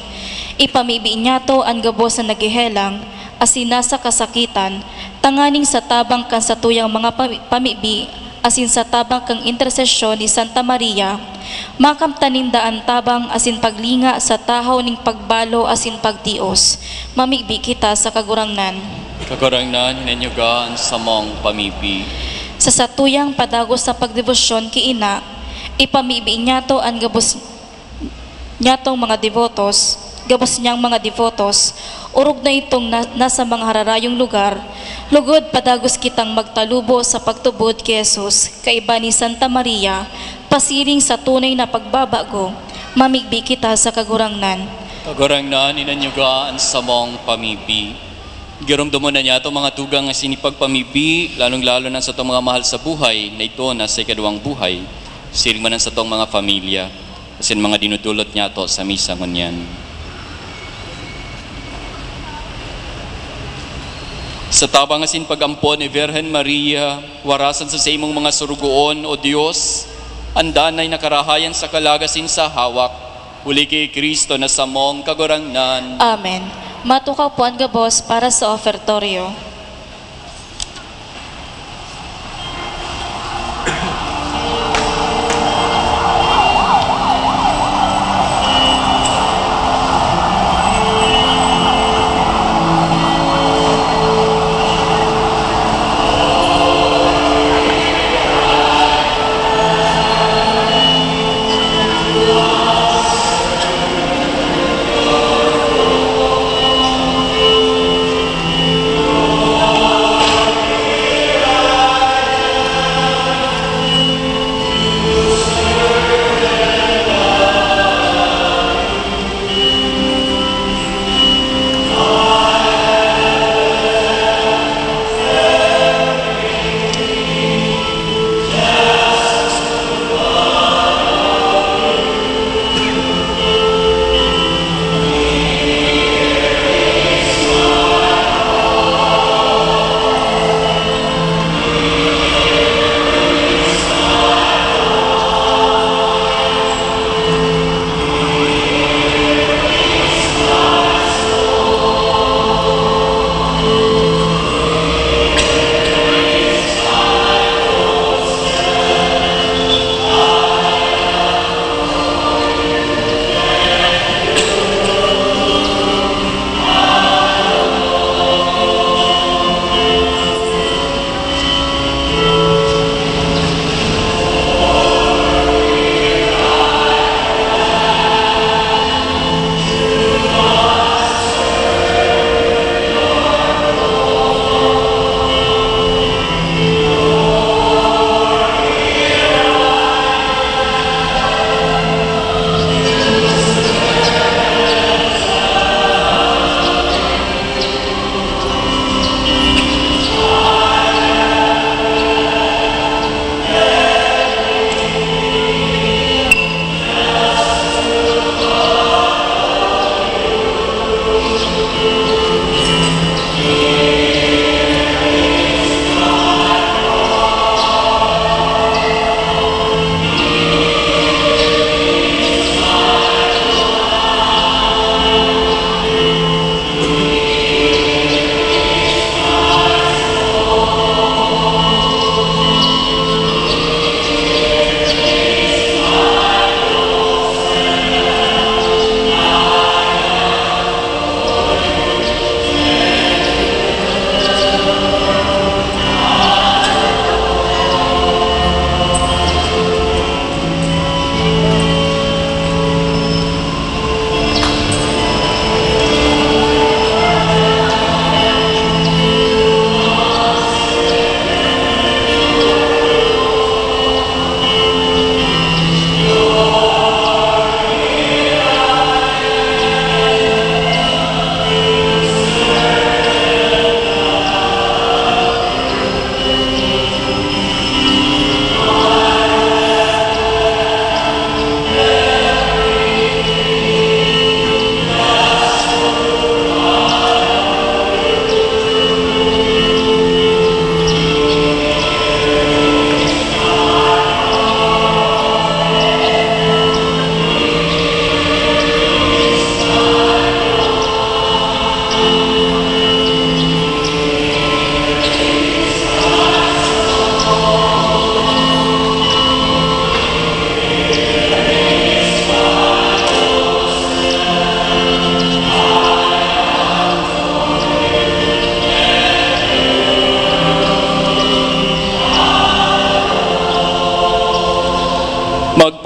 ipamibi niyato an gabos na naghehelang asin nasa kasakitan, tanganing sa tabang kan satuyang mga pami-, pamibi asin sa tabang kan intersesyon ni Santa Maria, makamtan ninda an tabang asin paglinga sa tahaw nin pagbalo asin pagtios. Mamibi kita sa Kagurangnan. Kagurangnan, hinanyuga an samong pamibi. Sa satuyang padagos na pagdebosyon ki Ina, ipamibi niyato an gabos niyatong mga debotos, gabos niyang mga debotos, orog na itong na, nasa mga hararayong lugar, lugod padagos kitang magtalubo sa pagtubod ki Jesus, kaiba ni Santa Maria, pasiring sa tunay na pagbabago. Mamibi kita sa Kagurangnan. Kagurangnan, hinanyuga an samong pamibi. Giromdomon na niyato, mga tugang, asin ipagpamibi, lalong-lalo na sa satong mga mahal sa buhay, na ito na sa ikaduwang buhay, siring man an satong mga pamilya, asin mga dinudulot niyato sa misa ngunyan. Sa tabang asin pag-ampon ni Virgen Maria, warasan sa saimong mga sorogoon, O Dios, an danay na karahayan sa kalag asin sa hawak, huli ki Cristo na samong Kagurangnan. Amen. Matukaw po an gabos para sa ofertorio.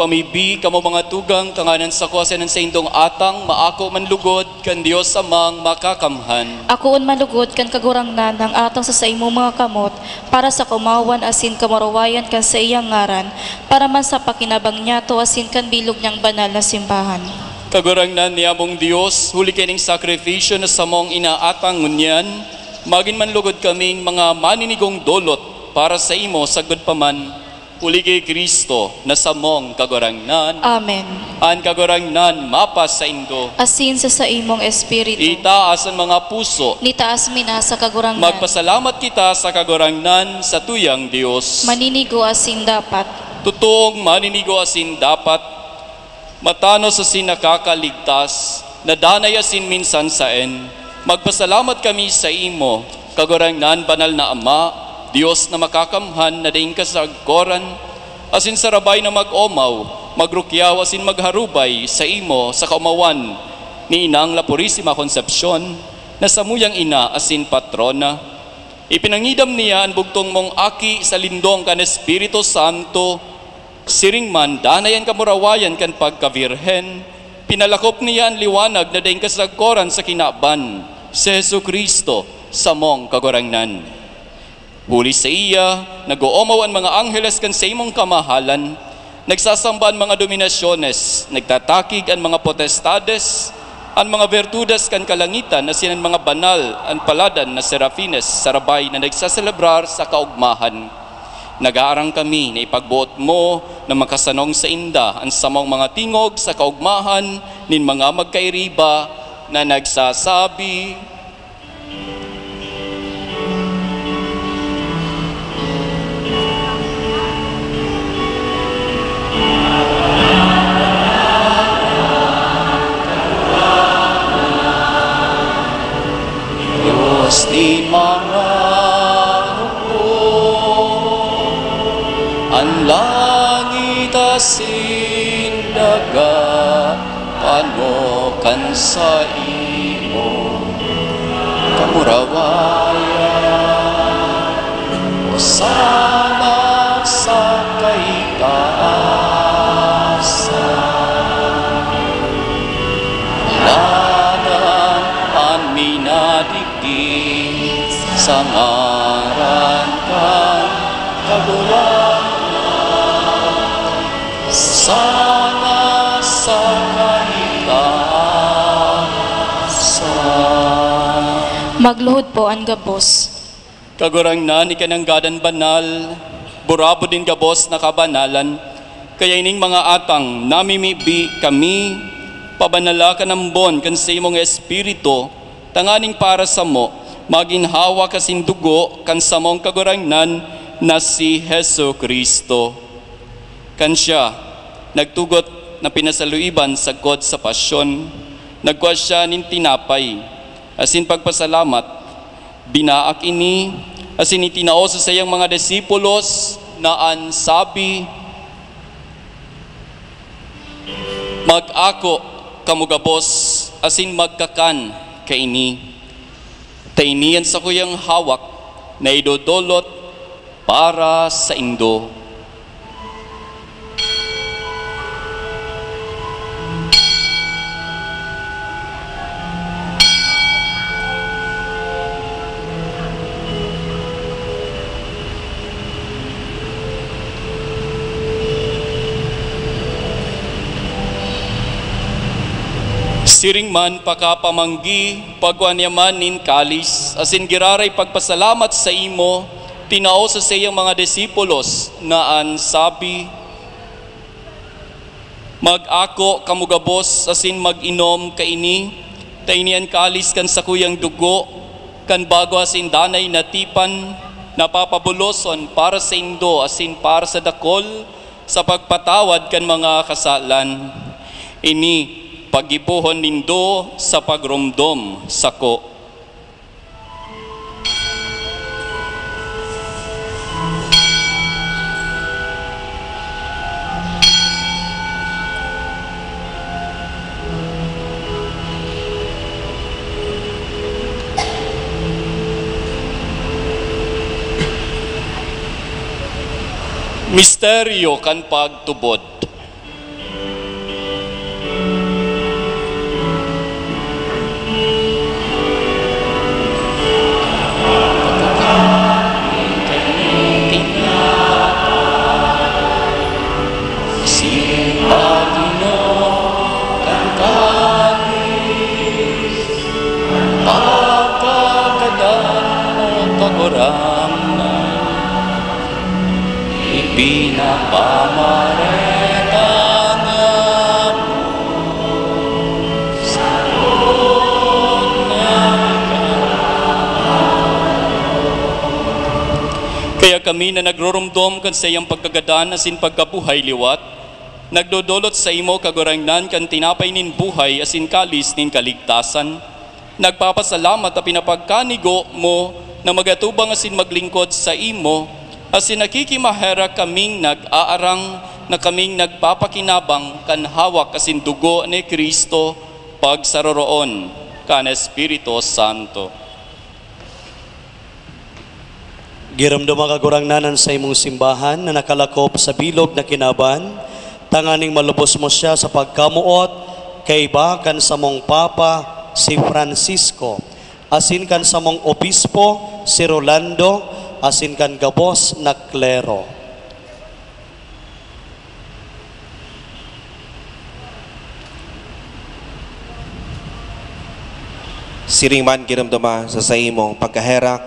Mibi kamo mga tugang, tanganing an sako asin an saindong atang maako man lugod kan Dios Amang Makakamhan. Akoon man lugod kan Kagurangnan an atang sa saimong mga kamot, para sa kaomawan asin kamurawayan kan saiyang ngaran, para man sa pakinabang niyato asin kan bilog niyang banal na simbahan. Kagurangnan niamong Dios, huli kaining sakrifisyo na samong inaatang ngunyan, magin man lugod kaming mga maninigong dolot para saimo sagkod pa man, huli ki Cristo na samong Kagurangnan. Amen. An Kagurangnan mapasaindo. Asin sa saimong espiritu. Itaas an mga puso. Nitaas mi na sa Kagurangnan. Magpasalamat kita sa Kagurangnan, satuyang Dios. Maninigo asin dapat. Totoong maninigo asin dapat, matanos asin nakakaligtas, na danay asin minsan saen. Magpasalamat kami saimo, Kagurangnan, Banal na Ama, Dios na Makakamhan na daing kasagkoran, asin sarabay na mag-omaw, magrukyaw asin magharubay saimo sa kaomawan ni Inang La Purisima Concepcion, na samuyang ina asin patrona. Ipinangidam niya an bugtong mong Aki sa lindong kan Espiritu Santo. Siring man, danay an kamurawayan kan pagkabirhen, pinalakop niya an liwanag na daing kasagkoran sa kinaban, si Jesu-Cristo, samong Kagurangnan. Huli saiya, nag-oomaw an mga angheles kan saimong kamahalan, nagsasamba an mga dominasyones, nagtatakig an mga potestades, an mga bertudes kan kalangitan asin an mga banal, an paladan na serafines, sarabay na nagsaselebrar sa kaogmahan. Nag-aarang kami na ipagboot mo na makasanong sainda an samong mga tingog sa kaogmahan nin mga magkairiba na nagsasabi, Dios nin mga hukbo, an langit asin daga, pano kan saimo kamurawayan. Hosana sa kaitaasan. Ladan an minadigdi sa ngaran kan Kagurangnan. Sana sa kaligtasan. Magluhod po an gabos. Kagurangnan, ika nanggad an banal, burabod nin gabos na kabanalan. Kaya ining mga atang namimibi kami, pabanala kan ambon kan saimong Espiritu, tanganing para samo, magin hawak asin dugo kan samong Kagurangnan na si Jesu-Cristo. Kan siya nagtugot na pinasaluiban sagkod sa pasyon, nagkua siya nin tinapay, asin pagpasalamat, binaak ini, asin itinao sa saiyang mga disipulos na an sabi, "Mag-ako kamo gabos asin magkakan kaini. Ta ini an sakuyang hawak na idodolot para saindo." Siring man pakapamanggi, pagkua niya man nin kalis, asin giraray pagpasalamat saimo, tinao sa saiyang mga disipulos na an sabi, "Mag-ako kamo gabos asin mag-inom kaini, ta ini an kalis kan sakuyang dugo, kan bago asin danay na tipan, na papabuloson para saindo asin para sa dakol, sa pagpatawad kan mga kasalan. Ini paggibohon nindo sa pagromdom sako." Misteryo kan pagtubod. Kagurangnan, ipinapamareta niamo sa Kaya kami na nagroromdom kan saiyang pagkagadan asin pagkabuhay liwat, nagdodolot saimo, Kagurangnan, kan tinapay nin buhay asin kalis nin kaligtasan. Nagpapasalamat ta pinapagkanigo mo na mag-atubang asin maglingkod saimo, asin nakikimaherak kaming nag-aarang na kaming nagpapakinabang kan hawak asin dugo ni Cristo pagsaroroon kan Espiritu Santo. Giromdoma, Kagurangnan, an saimong simbahan na nakalakop sa bilog na kinaban, tanganing malubos mo siya sa pagkamoot kaiba kan samong Papa, si Francisco, asin kan samong Obispo, si Rolando, asin kan gabos na klero. Siring man giromdoma sa saimong pagkaherak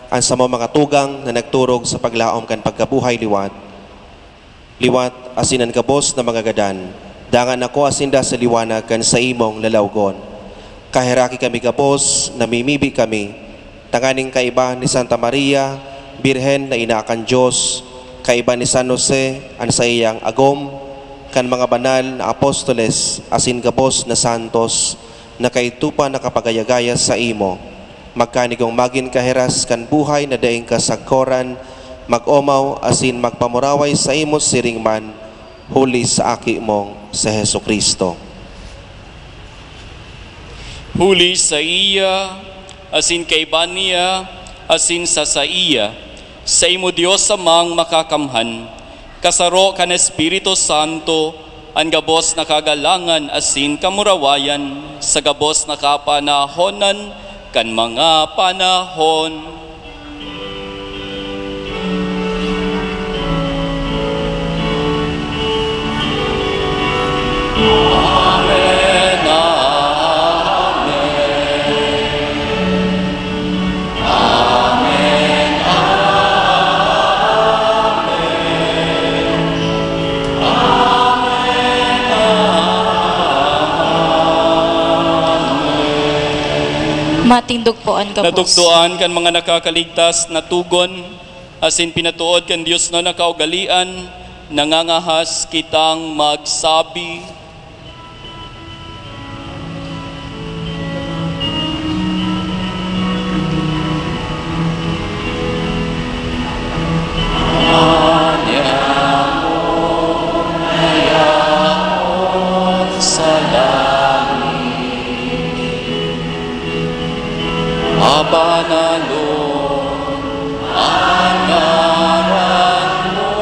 an samong mga tugang na nagturog sa paglaom kan pagkabuhay liwat, liwat asin an gabos na mga gadan. Dangan akoa sinda sa liwanag kan saimong lalawgon. Kaheraki kami gabos, namimibi kami, tanganing kaiba ni Santa Maria, Birhen na ina kan Dios, kaiba ni San Jose an saiyang agom, kan mga banal na apostoles asin gabos na santos na kaidto pa nakapagaya-gaya saimo, magkanigong magin kahiras kan buhay na daing kasagkoran, mag-omaw asin magpamuraway saimo siring man, huli sa Aki mong si Jesu-Cristo. Huli saiya, asin kaiba niya, asin sa saiya, saimo, Dios Amang Makakamhan, kasaro kan Espiritu Santo, an gabos na kagalangan asin kamurawayan sa gabos na kapanahonan kan mga panahon. Amen, amen. Amen, amen. Amen, amen. Matindog po an gabos. Natukdoan kan mga nakakaligtas na tugon, asin pinatood kan Dios na nakaugalian, nangangahas kitang magsabi. Ama niamo na yaon sa langit, mabanalon an ngaran mo.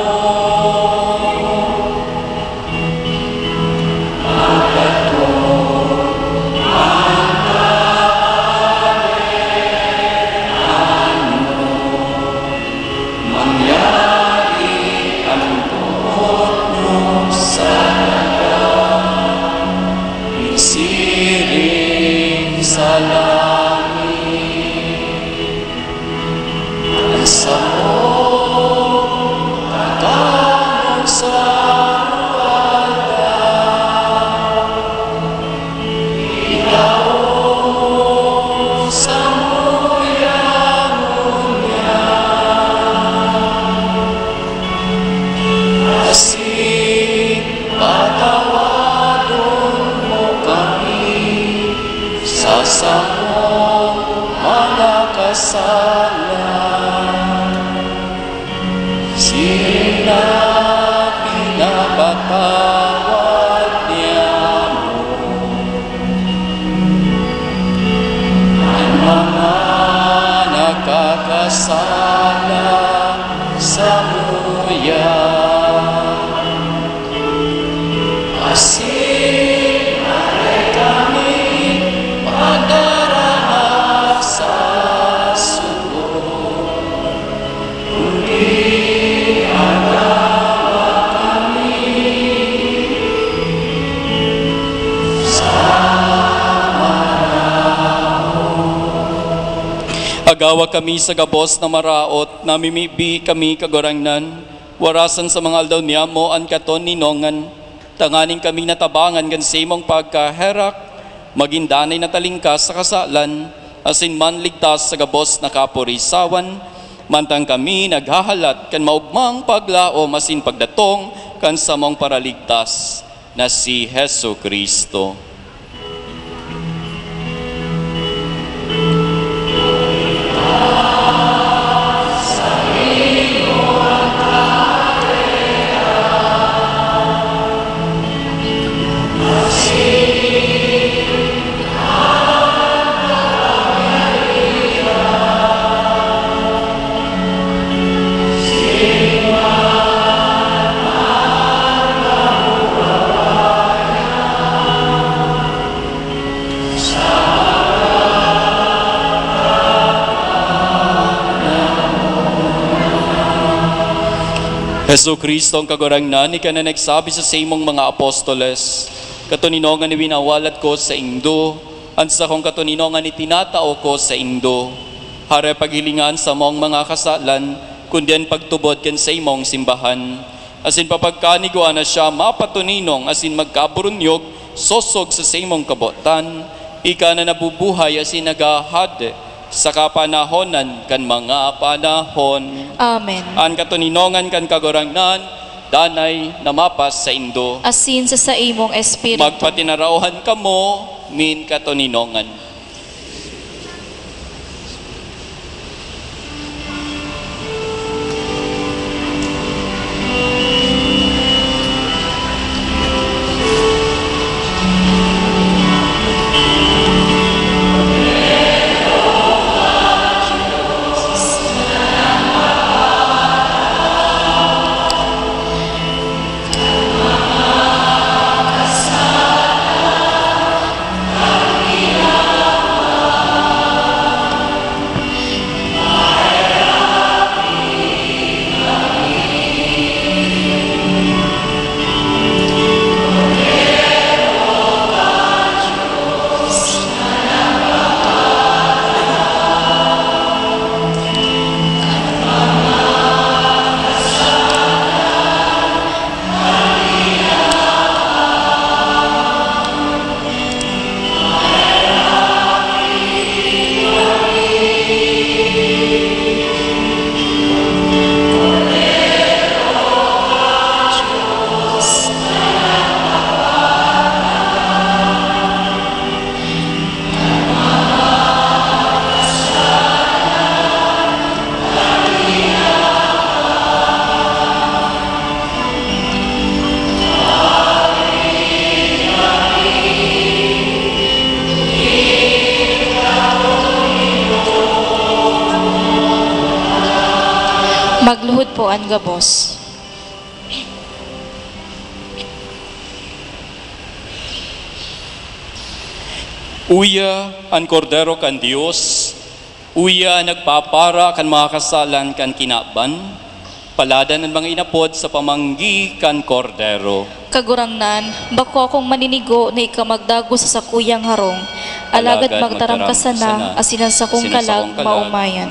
Mangyari an boot mo sa daga, siring sa langit. An samong kakanon sa aroaldaw, itao samo ngunyan. Asin patawadon mo kami sa samong mga kasalan, siring na pinapatawad niamo an mga nakakasala samuya. Asin dai kami padaraha sa sugo, kundi an Gawa kami sa gabos na maraot, namimibi kami, Kagurangnan, warasan sa mga aldaw niyamo an katoninongan, tanganing kami natabangan kan saimong pagkaherak, magin danay na talingkas sa kasalan, asin manligtas sa gabos na kaporisawan, mantang kami naghahalat kan maogmang paglaom asin pagdatong kan samong Paraligtas, na si Jesu-Cristo. Jesu-Cristo, ang Kagurangnan, ika na nagsabi sa saimong mga apostoles, "Katoninongan iwinawalat ko saindo, an sakong katoninongan itinatao ko saindo." Hare paghilingan sa maong mga kasalan, kundi an pagtubod kan saimong simbahan. Asin papagkanigwa na siya mapatoninong asin magkaburunyog sosog sa saimong kabotan, ika na nabubuhay asin naghahade sa kapanahonan kan mga panahon. Amen. An katoninongan kan Kagurangnan, danay na mapas saindo. Asin sa saimong espiritu. Magpatinaraohan kamo nin katoninongan. Magluhod po an gabos. Uya an Kordero kan Dios, uya an nagpapara kan mga kasalan kan kinaban. Paladan an mga inapod sa pamanggi kan Kordero. Kagurangnan, bako akong maninigo na ika magdagos sa sakuyang harong, alagad magtaram ka sana, asin an sakong kalag maomayan.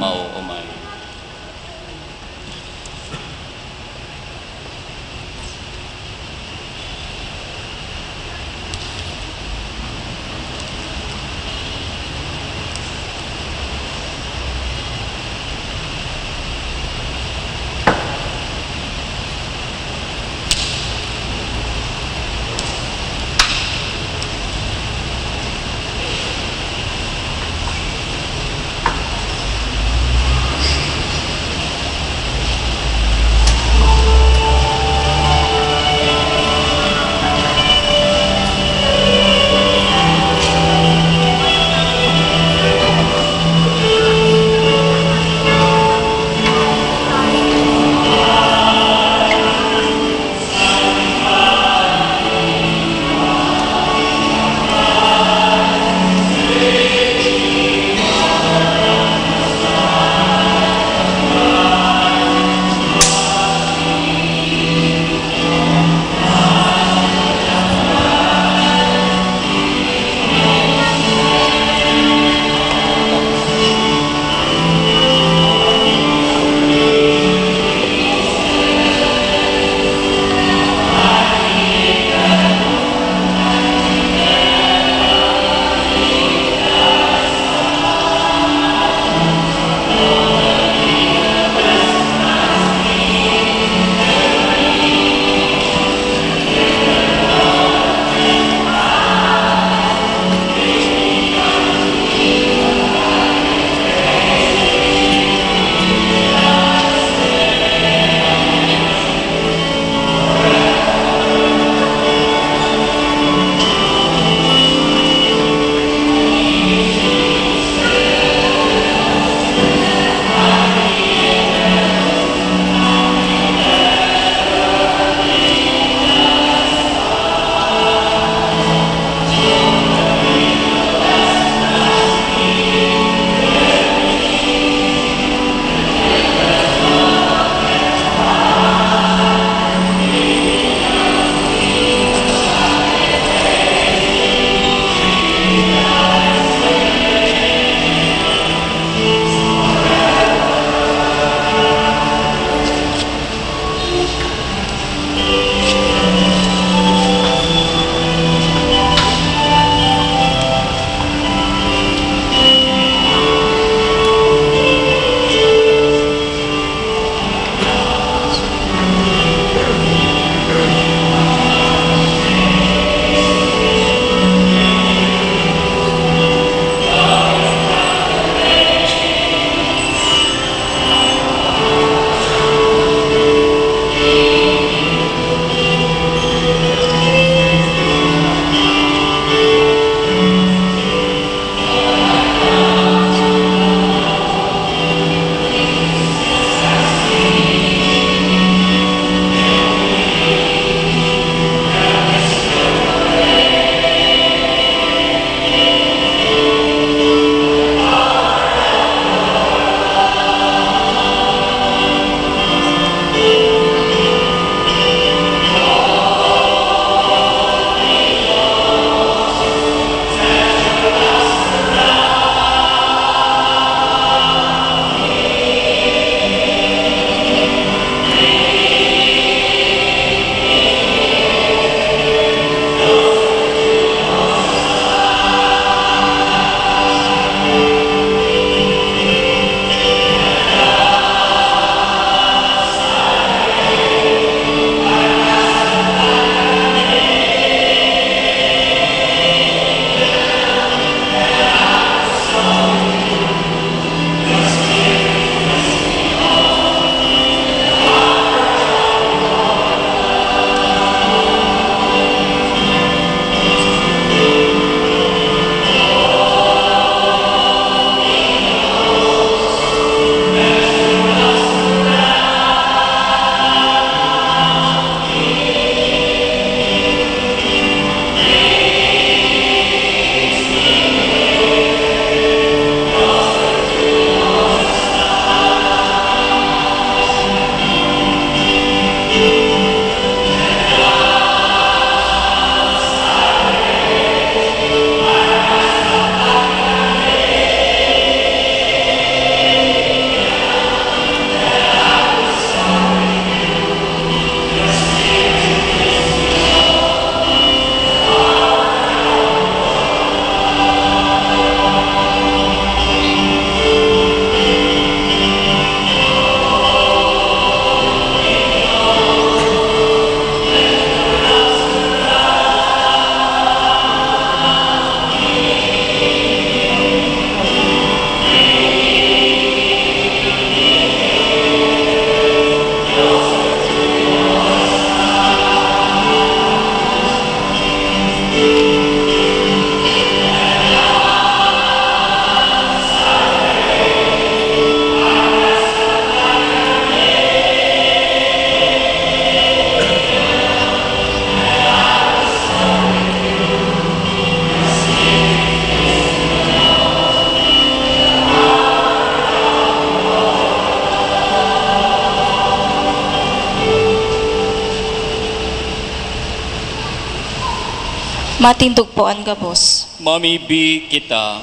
Matindog po an gabos. Mamibi kita.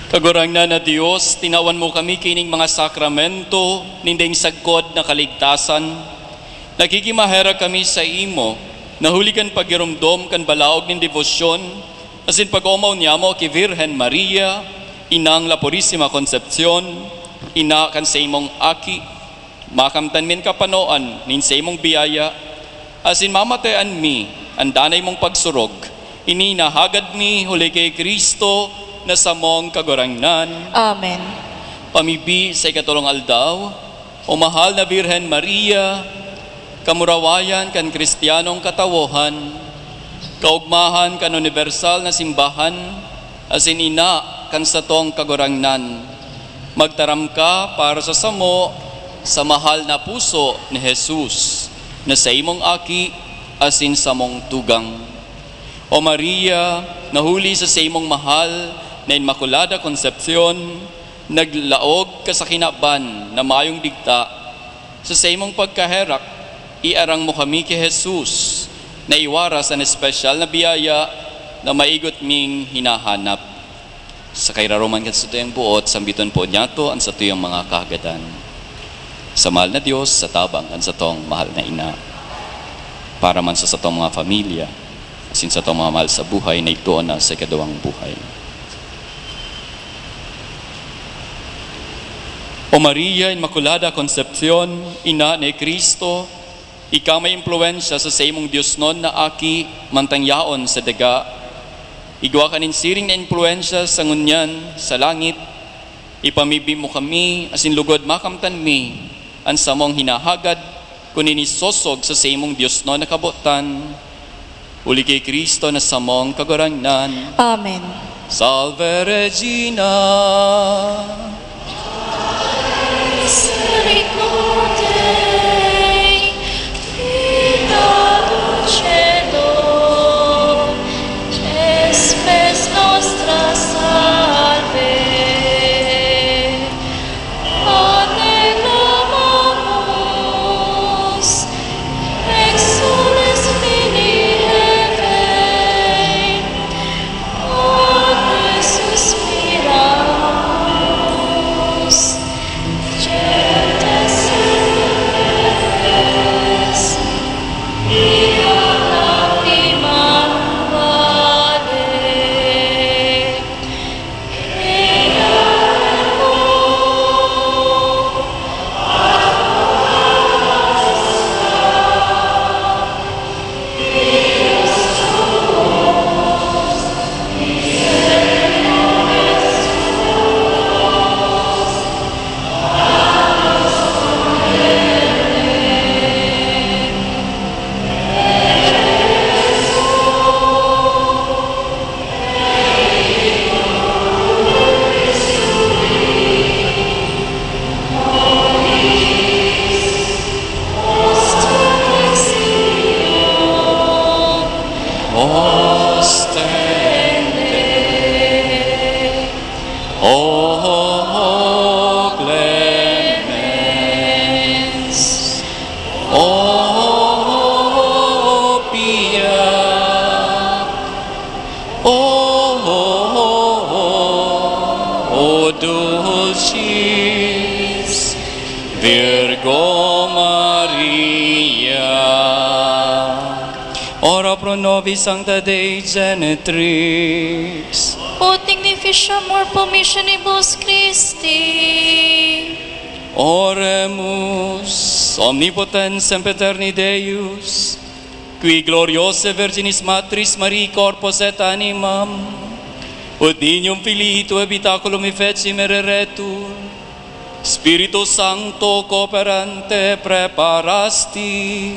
Kagurangnan na Dios, tinawan mo kami kining mga sakramento nin daing sagkod na kaligtasan. Nakikimaherak kami sa imo, na huli kan paggiromdom kan balaog nin debosyon, asin pag-omaw niamo ki Virgen Maria, Inang La Purisima Concepcion, ina kan saimong Aki, makamtan min kapanoan nin saimong biyaya, asin mamatayan mi an danay mong pagsurog. Ini nahagad mi huli ki Cristo na samong Kagurangnan. Amen. Pamibi sa ikatolong aldaw, O mahal na Birhen Maria, kamurawayan kan Kristiyanong katawohan, kaogmahan kan unibersal na simbahan, asin ina kan satong Kagurangnan. Magtaram ka para sa samo sa mahal na puso ni Jesus, na saimong Aki asin samong tugang. O Maria, na huli sa saimong mahal na Inmaculada Concepcion, naglaog ka sa kinaban na mayong digta. Sa saimong pagkaherak, iarang mo kami ki Jesus, na iwaras an espesyal na biyaya na maigot ming hinahanap. Sa kairaroman kan satuyang buot, sambiton po niyato an satuyang mga kahagadan. Sa mahal na Dios, sa tabang kan satong mahal na ina, para man sa satong mga pamilya, asin satong mga mahal sa buhay na igtoon na sa ikaduwang buhay. O Maria Inmaculada Concepcion, Ina ni Cristo, ika may impluwensya sa saimong diosnon na Aki, mantang yaon sa daga. Igwa ka nin siring na impluwensya sa ngunyan sa langit. Ipamibi mo kami, asin lugod makamtan mi an samong hinahagad, kun ini sosog sa saimong diosnon na kabotan. Huli ki Cristo na samong Kagurangnan. Amen. Salve Regina. Misericordiae, Vita dulcedo, spes nostra salve. A te clamamus, exsules Filii Hevae, a te suspiramus, gentes in plebes, via lacrymarum vade. Ostende. O clemens, o pia, o, o dulcis Virgo Maria. Ora pro nobis Sancta Dei Genetrix. Ut dignificiamur promissionibus Christi. Oremus. Omnipotens sempiterni Deus, qui gloriose Virginis Matris Mariae corpus et animam, ut nimium Filii tuae habitaculum efficimur eretur, Spiritu Sancto cooperante preparasti,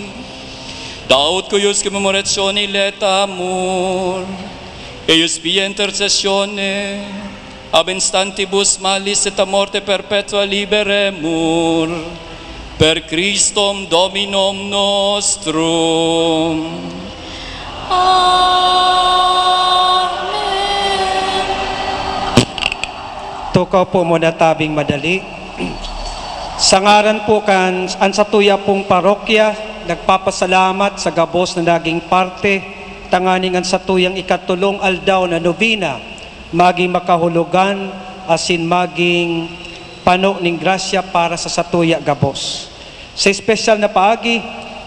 da ut cuius commemoratione laetamur, eius pia intercessione ab instantibus malis et a morte perpetua liberemur, per Christum Dominum nostrum. Amen. Tukaw po muna tabing madali. Sa ngaran po kan an satuya pong parokya, nagpapasalamat sa gabos na naging parte tanganing an satuyang ikatulong aldaw na nobena magin makahulogan asin magin pano nin grasya para sa satuya gabos. Sa espesyal na paagi,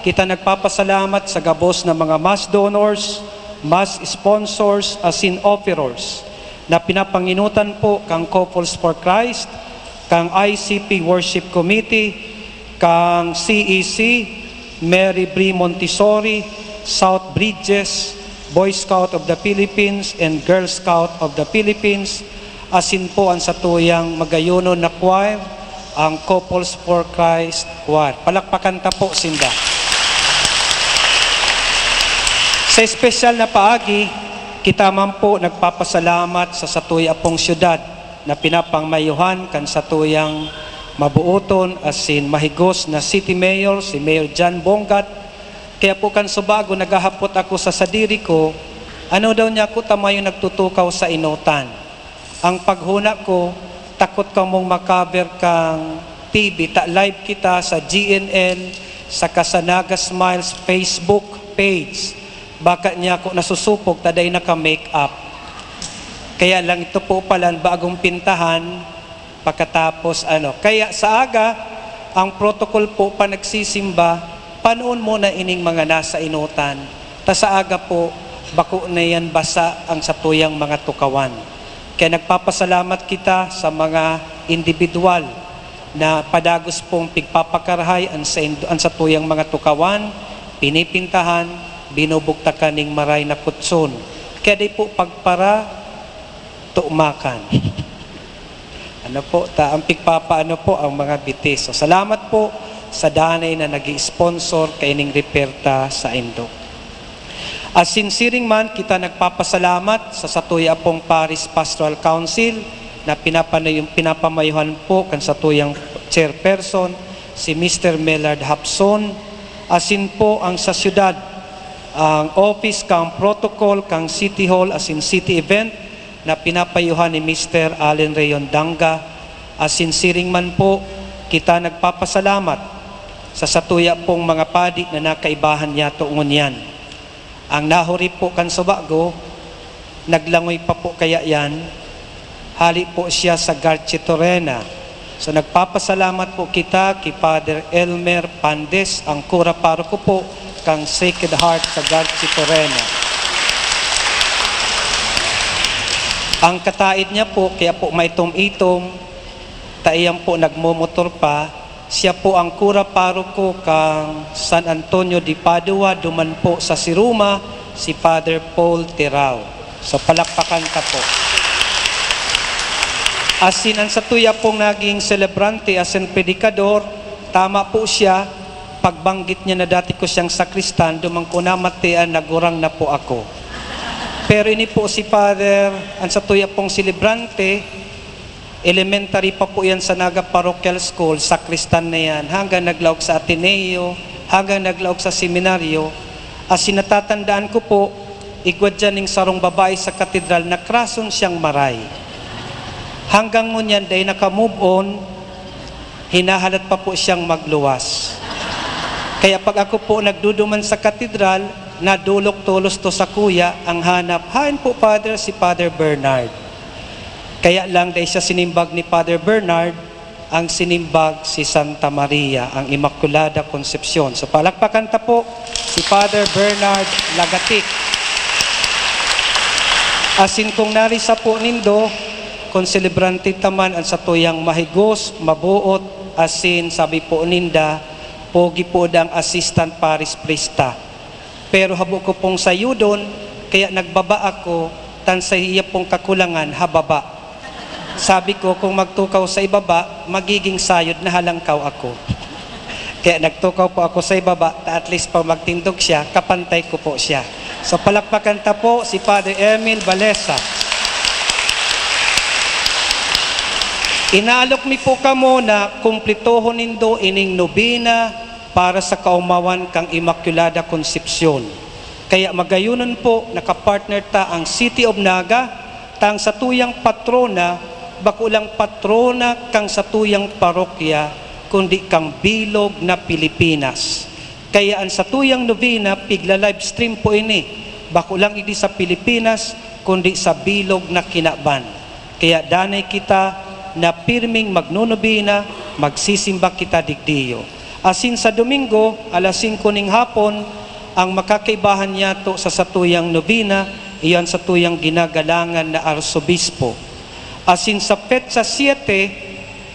kita nagpapasalamat sa gabos na mga mass donors, mass sponsors, asin offerors na pinapanginutan po kan Couples for Christ, kan I C P Worship Committee, kan C E C, Mary Brie Montessori, South Bridges, Boy Scout of the Philippines, and Girl Scout of the Philippines, asin po an satuyang magayonon na choir, ang Couples for Christ Choir. Palakpakan ta po sinda. Sa espesyal na paagi, kita man po nagpapasalamat sa satuya pong syudad na pinapangmayuhan kan satuyang mabuoton asin mahigos na City Mayor, si Mayor John Bongat. Kaya po kan subago, naghahapot ako sa sadiri ko, ano daw niya ako ta mayo nagtutukaw sa enotan? Ang paghona ko, takot kamong ma-cover kan T V, ta live kita sa G N N saka sa Naga Smiles Facebook page. Baka niya ako nasusupog ta dai naka-makeup. Kaya lang, ito po pala an bagong pintahan, pakatapos ano. Kaya sa aga, ang protocol po pa nagsisimba, panoon muna ining mga nasa enotan. Ta sa aga po, bako na yan basa ang satuyang mga tukawan. Kaya nagpapasalamat kita sa mga indibidwal na padagos pong pigpapakarahay an sa ind-, an satuyang mga tukawan, pinipintahan, binubugtakan ning maray na kutson. Kaya di po pagpara-, tumakan. Ano po, ta, ang pigpapaano po ang mga bitis. So, salamat po sa danay na nag-i-sponsor kaining repair ta saindo. Asin siring man, kita nagpapasalamat sa satuya pong Parish Pastoral Council na pinapanayo-, pinapamayuhan po kan satuyang chairperson, si Mister Mellard Hapson, asin po ang sa siyudad, ang office kan protocol kan City Hall asin City Event na pinapayuhan ni Mister Allen Rayon Danga, asin siring man po, kita nagpapasalamat sa satuya pong mga padi na nakaibahan niyato ngunyan. Ang nahuri po kan subago, naglangoy pa po kaya yan? Hali po siya sa Garchitorena. So, nagpapasalamat po kita ki Father Elmer Pandes, ang kura paroko po kan Sacred Heart sa Garchitorena. Ang kataid niya po, kaya po maitom-itom, ta iyan po nagmomotor pa, siya po ang kura paroko kan San Antonio de Padua, duman po sa Siruma, si Father Paul Terao. So, palakpakan ta po. Asin an satuya pong naging selebrante, asin predikador, tama po siya, pagbanggit niya na dati ko siyang sakristan, duman ko namatian, nagurang na po ako. Pero ini po si Father, an satuya pong selebrante, elementary pa po yan sa Naga Parochial School, sakristan na yan, hanggang naglaog sa Ateneo, hanggang naglaog sa seminaryo. Asin natatandaan ko po, igwa diyan ning sarong babae sa katedral na krason siyang maray. Hanggang ngunyan, dai naka-move on, hinahalat pa po siyang magluwas. Kaya pag ako po nagduduman sa katedral, nadolok tolos to sakuya, ang hanap, "Haen po, Father?" "Si Father Bernard." Kaya lang, dai siya sinimbag ni Father Bernard, ang sinimbag si Santa Maria, ang Immaculada Concepcion. So, palakpakan ta po si Father Bernard Lagatik. Asin kung narisa po nindo, kung selebrante ta man an satuyang mahigos, maboot, asin sabi po ninda, pogi po dang assistant parish priest ta. Pero habo ko pong sayudon, kaya nagbaba ako, tan sa iya pong kakulangan, ha baba. Sabi ko, "Kung magtukaw sa ibaba, magiging sayod na halangkaw ako." Kaya nagtukaw po ako sa ibaba, ta at least pag magtindog siya, kapantay ko po siya. So, palakpakan ta po si Father Emil Balesa. Inaalok mi po kamo na kumplitohon nindo ining nobena para sa kaomawan kan Immaculada Concepcion. Kaya magayonon po, nakapartner ta ang City of Naga, ta ang satuyang patrona, bako lang patrona kan satuyang parokya, kundi kan bilog na Pilipinas. Kaya an satuyang nobena, pigla-livestream po ini, bako lang igdi sa Pilipinas, kundi sa bilog na kinaban. Kaya danay kita na pirming magnonobena, magsisimba kita digdiyo. Asin sa Domingo, alas singko ning hapon, ang makakaibahan niyato sa satuyang nobena, iyan satuyang ginagalangan na arsobispo. Asin sa petsa siete,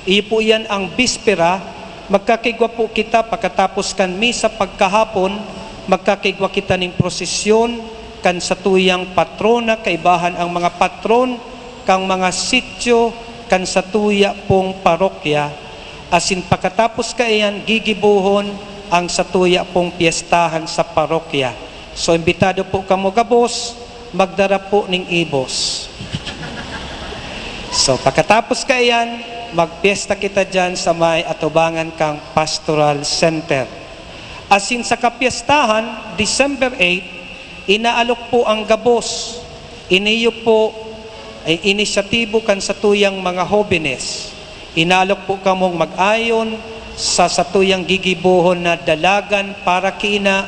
iyo po iyan ang bispera, magkakaigwa po kita pakatapos kan misa pagkahapon, magkakaigwa kita ning prosesyon kan satuyang patrona, kaibahan ang mga patron kan mga sityo kan satuya pong parokya, asin pakatapos kaiyan gigibohon ang satuya pong pyestahan sa parokya. So, imbitado po kamo gabos, magdara po ning ibos. So, pakatapos kaiyan, magpyesta kita diyan sa may atubangan kang Pastoral Center. Asin sa kapyestahan, December eight, inaalok po ang gabos. Iniyo po ay inisyatibo kan satuyang mga hobenes. Inaalok po kamong mag-ayon sa satuyang gigibohon na dalagan para kina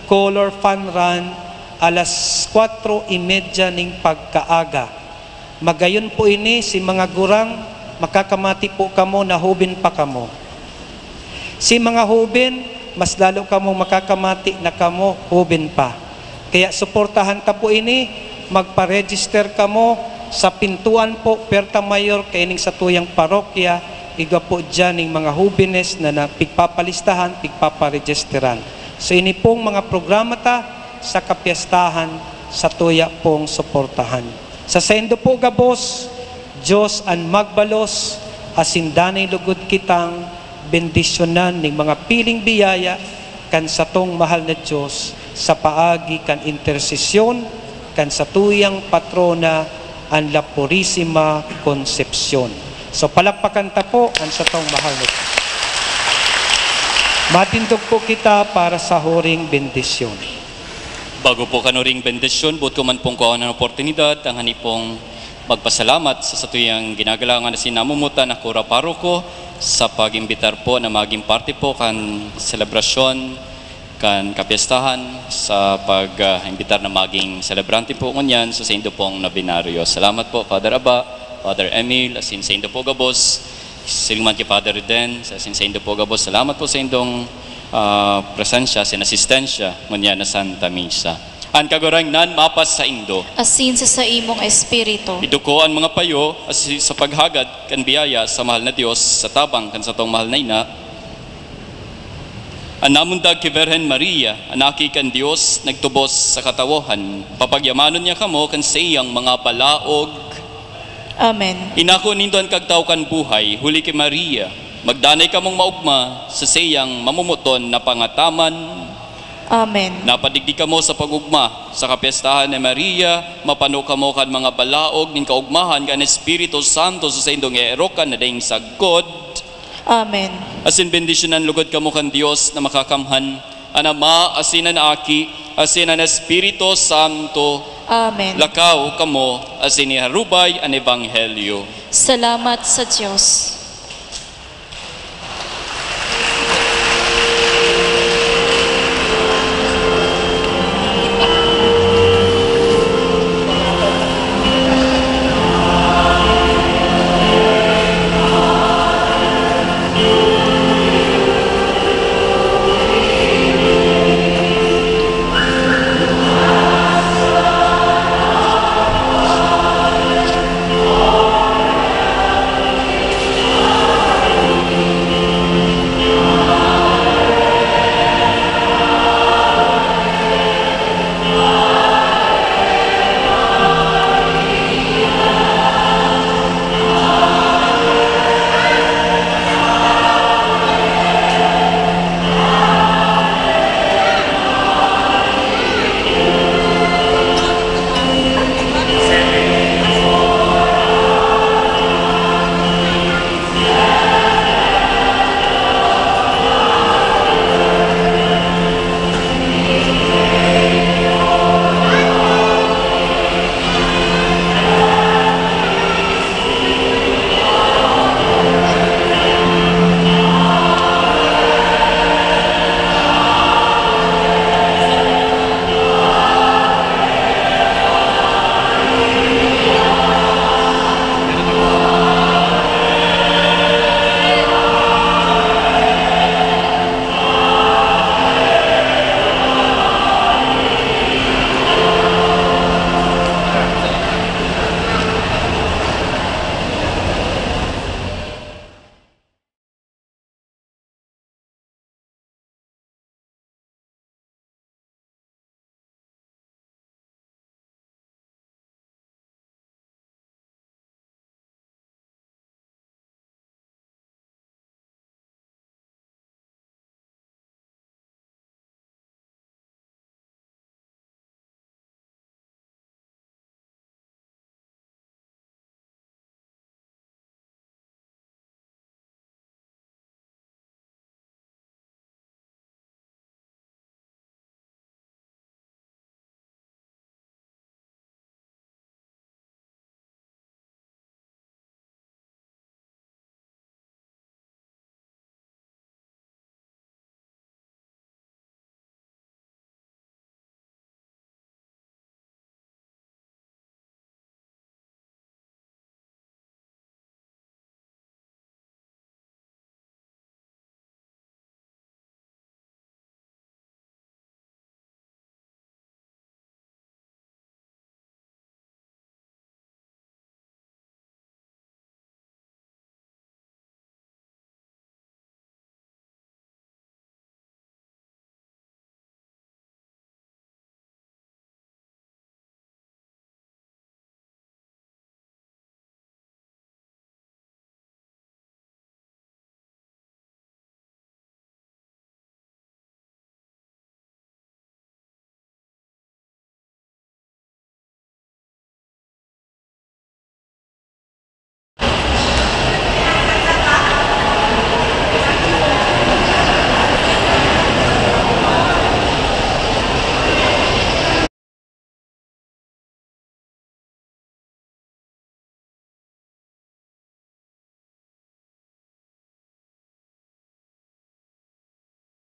Color Fun Run alas kwatro y media ning pagkaaga. Magayon po ini si mga gurang, makakamati po kamo na hoben pa kamo. Si mga hoben, mas lalo kamong makakamati na kamo hoben pa. Kaya suportahan ta po ini, magpa-register kamo sa pintuan po, Puerta Mayor, kaining satuyang parokya, igwa po diyan ning mga hobenes na, na pigpapalistahan, pigpaparegisteran. So, ini pong mga programa ta sa kapyestahan, satuya pong suportahan. Sa saindo po gabos, Dios an magbalos, asin danay lugod kitang bendisyonan ning mga piling biyaya kan satong mahal na Dios sa paagi kan intersesyon kan satuyang patrona, an La Purisima Concepcion. So, palakpakan ta po an satong mahal na Dios. Matindog po kita para sa huring bendisyon. Bago po kan huring bendisyon, boot ko man pong kuhaon an oportunidad, tanganing pong magpasalamat sa satuyang ginagalangan asin namumutan na kura paroko sa pag-imbitar po na maging parte po kan selebrasyon kan kapyestahan, sa pag, ah, imbitar na maging selebrante po ngunyan sa saindo pong nobenaryo. Salamat po, Father Aba, Father Emil, asin saindo po gabos, siring man ki Father Reden, sa, asin saindo po gabos. Salamat po saindong, ah, presensya, asin asistensya ngunyan na Santa Misa. An Kagurangnan mapasaindo. Asin sa saimong espiritu. Iduko an mga payo asin sa paghagad kan biyaya sa mahal na Dios sa tabang kan satong mahal na ina. An namundag ki Virgen Maria, an Aki kan Dios, nagtubos sa katawohan, papagyamanon niya kamo kan saiyang mga balaog. Amen. Inako nindo an kagtao kan buhay, huli ki Maria, magdanay kamong maogma sa saiyang mamomoton na pangataman. Amen. Napadigdi kamo sa pag-ogma sa kapyestahan ni Maria, mapano kamo kan mga balaog nin kaogmahan kan Espiritu Santo sa saindong eerokan na daing sagkod. Amen. Asin bendisyonan lugod kamo kan Dios na Makakamhan, an Ama, asin an Aki, asin an Espiritu Santo. Amen. Lakaw kamo asin iharubay an ebanghelyo. Salamat sa Dios.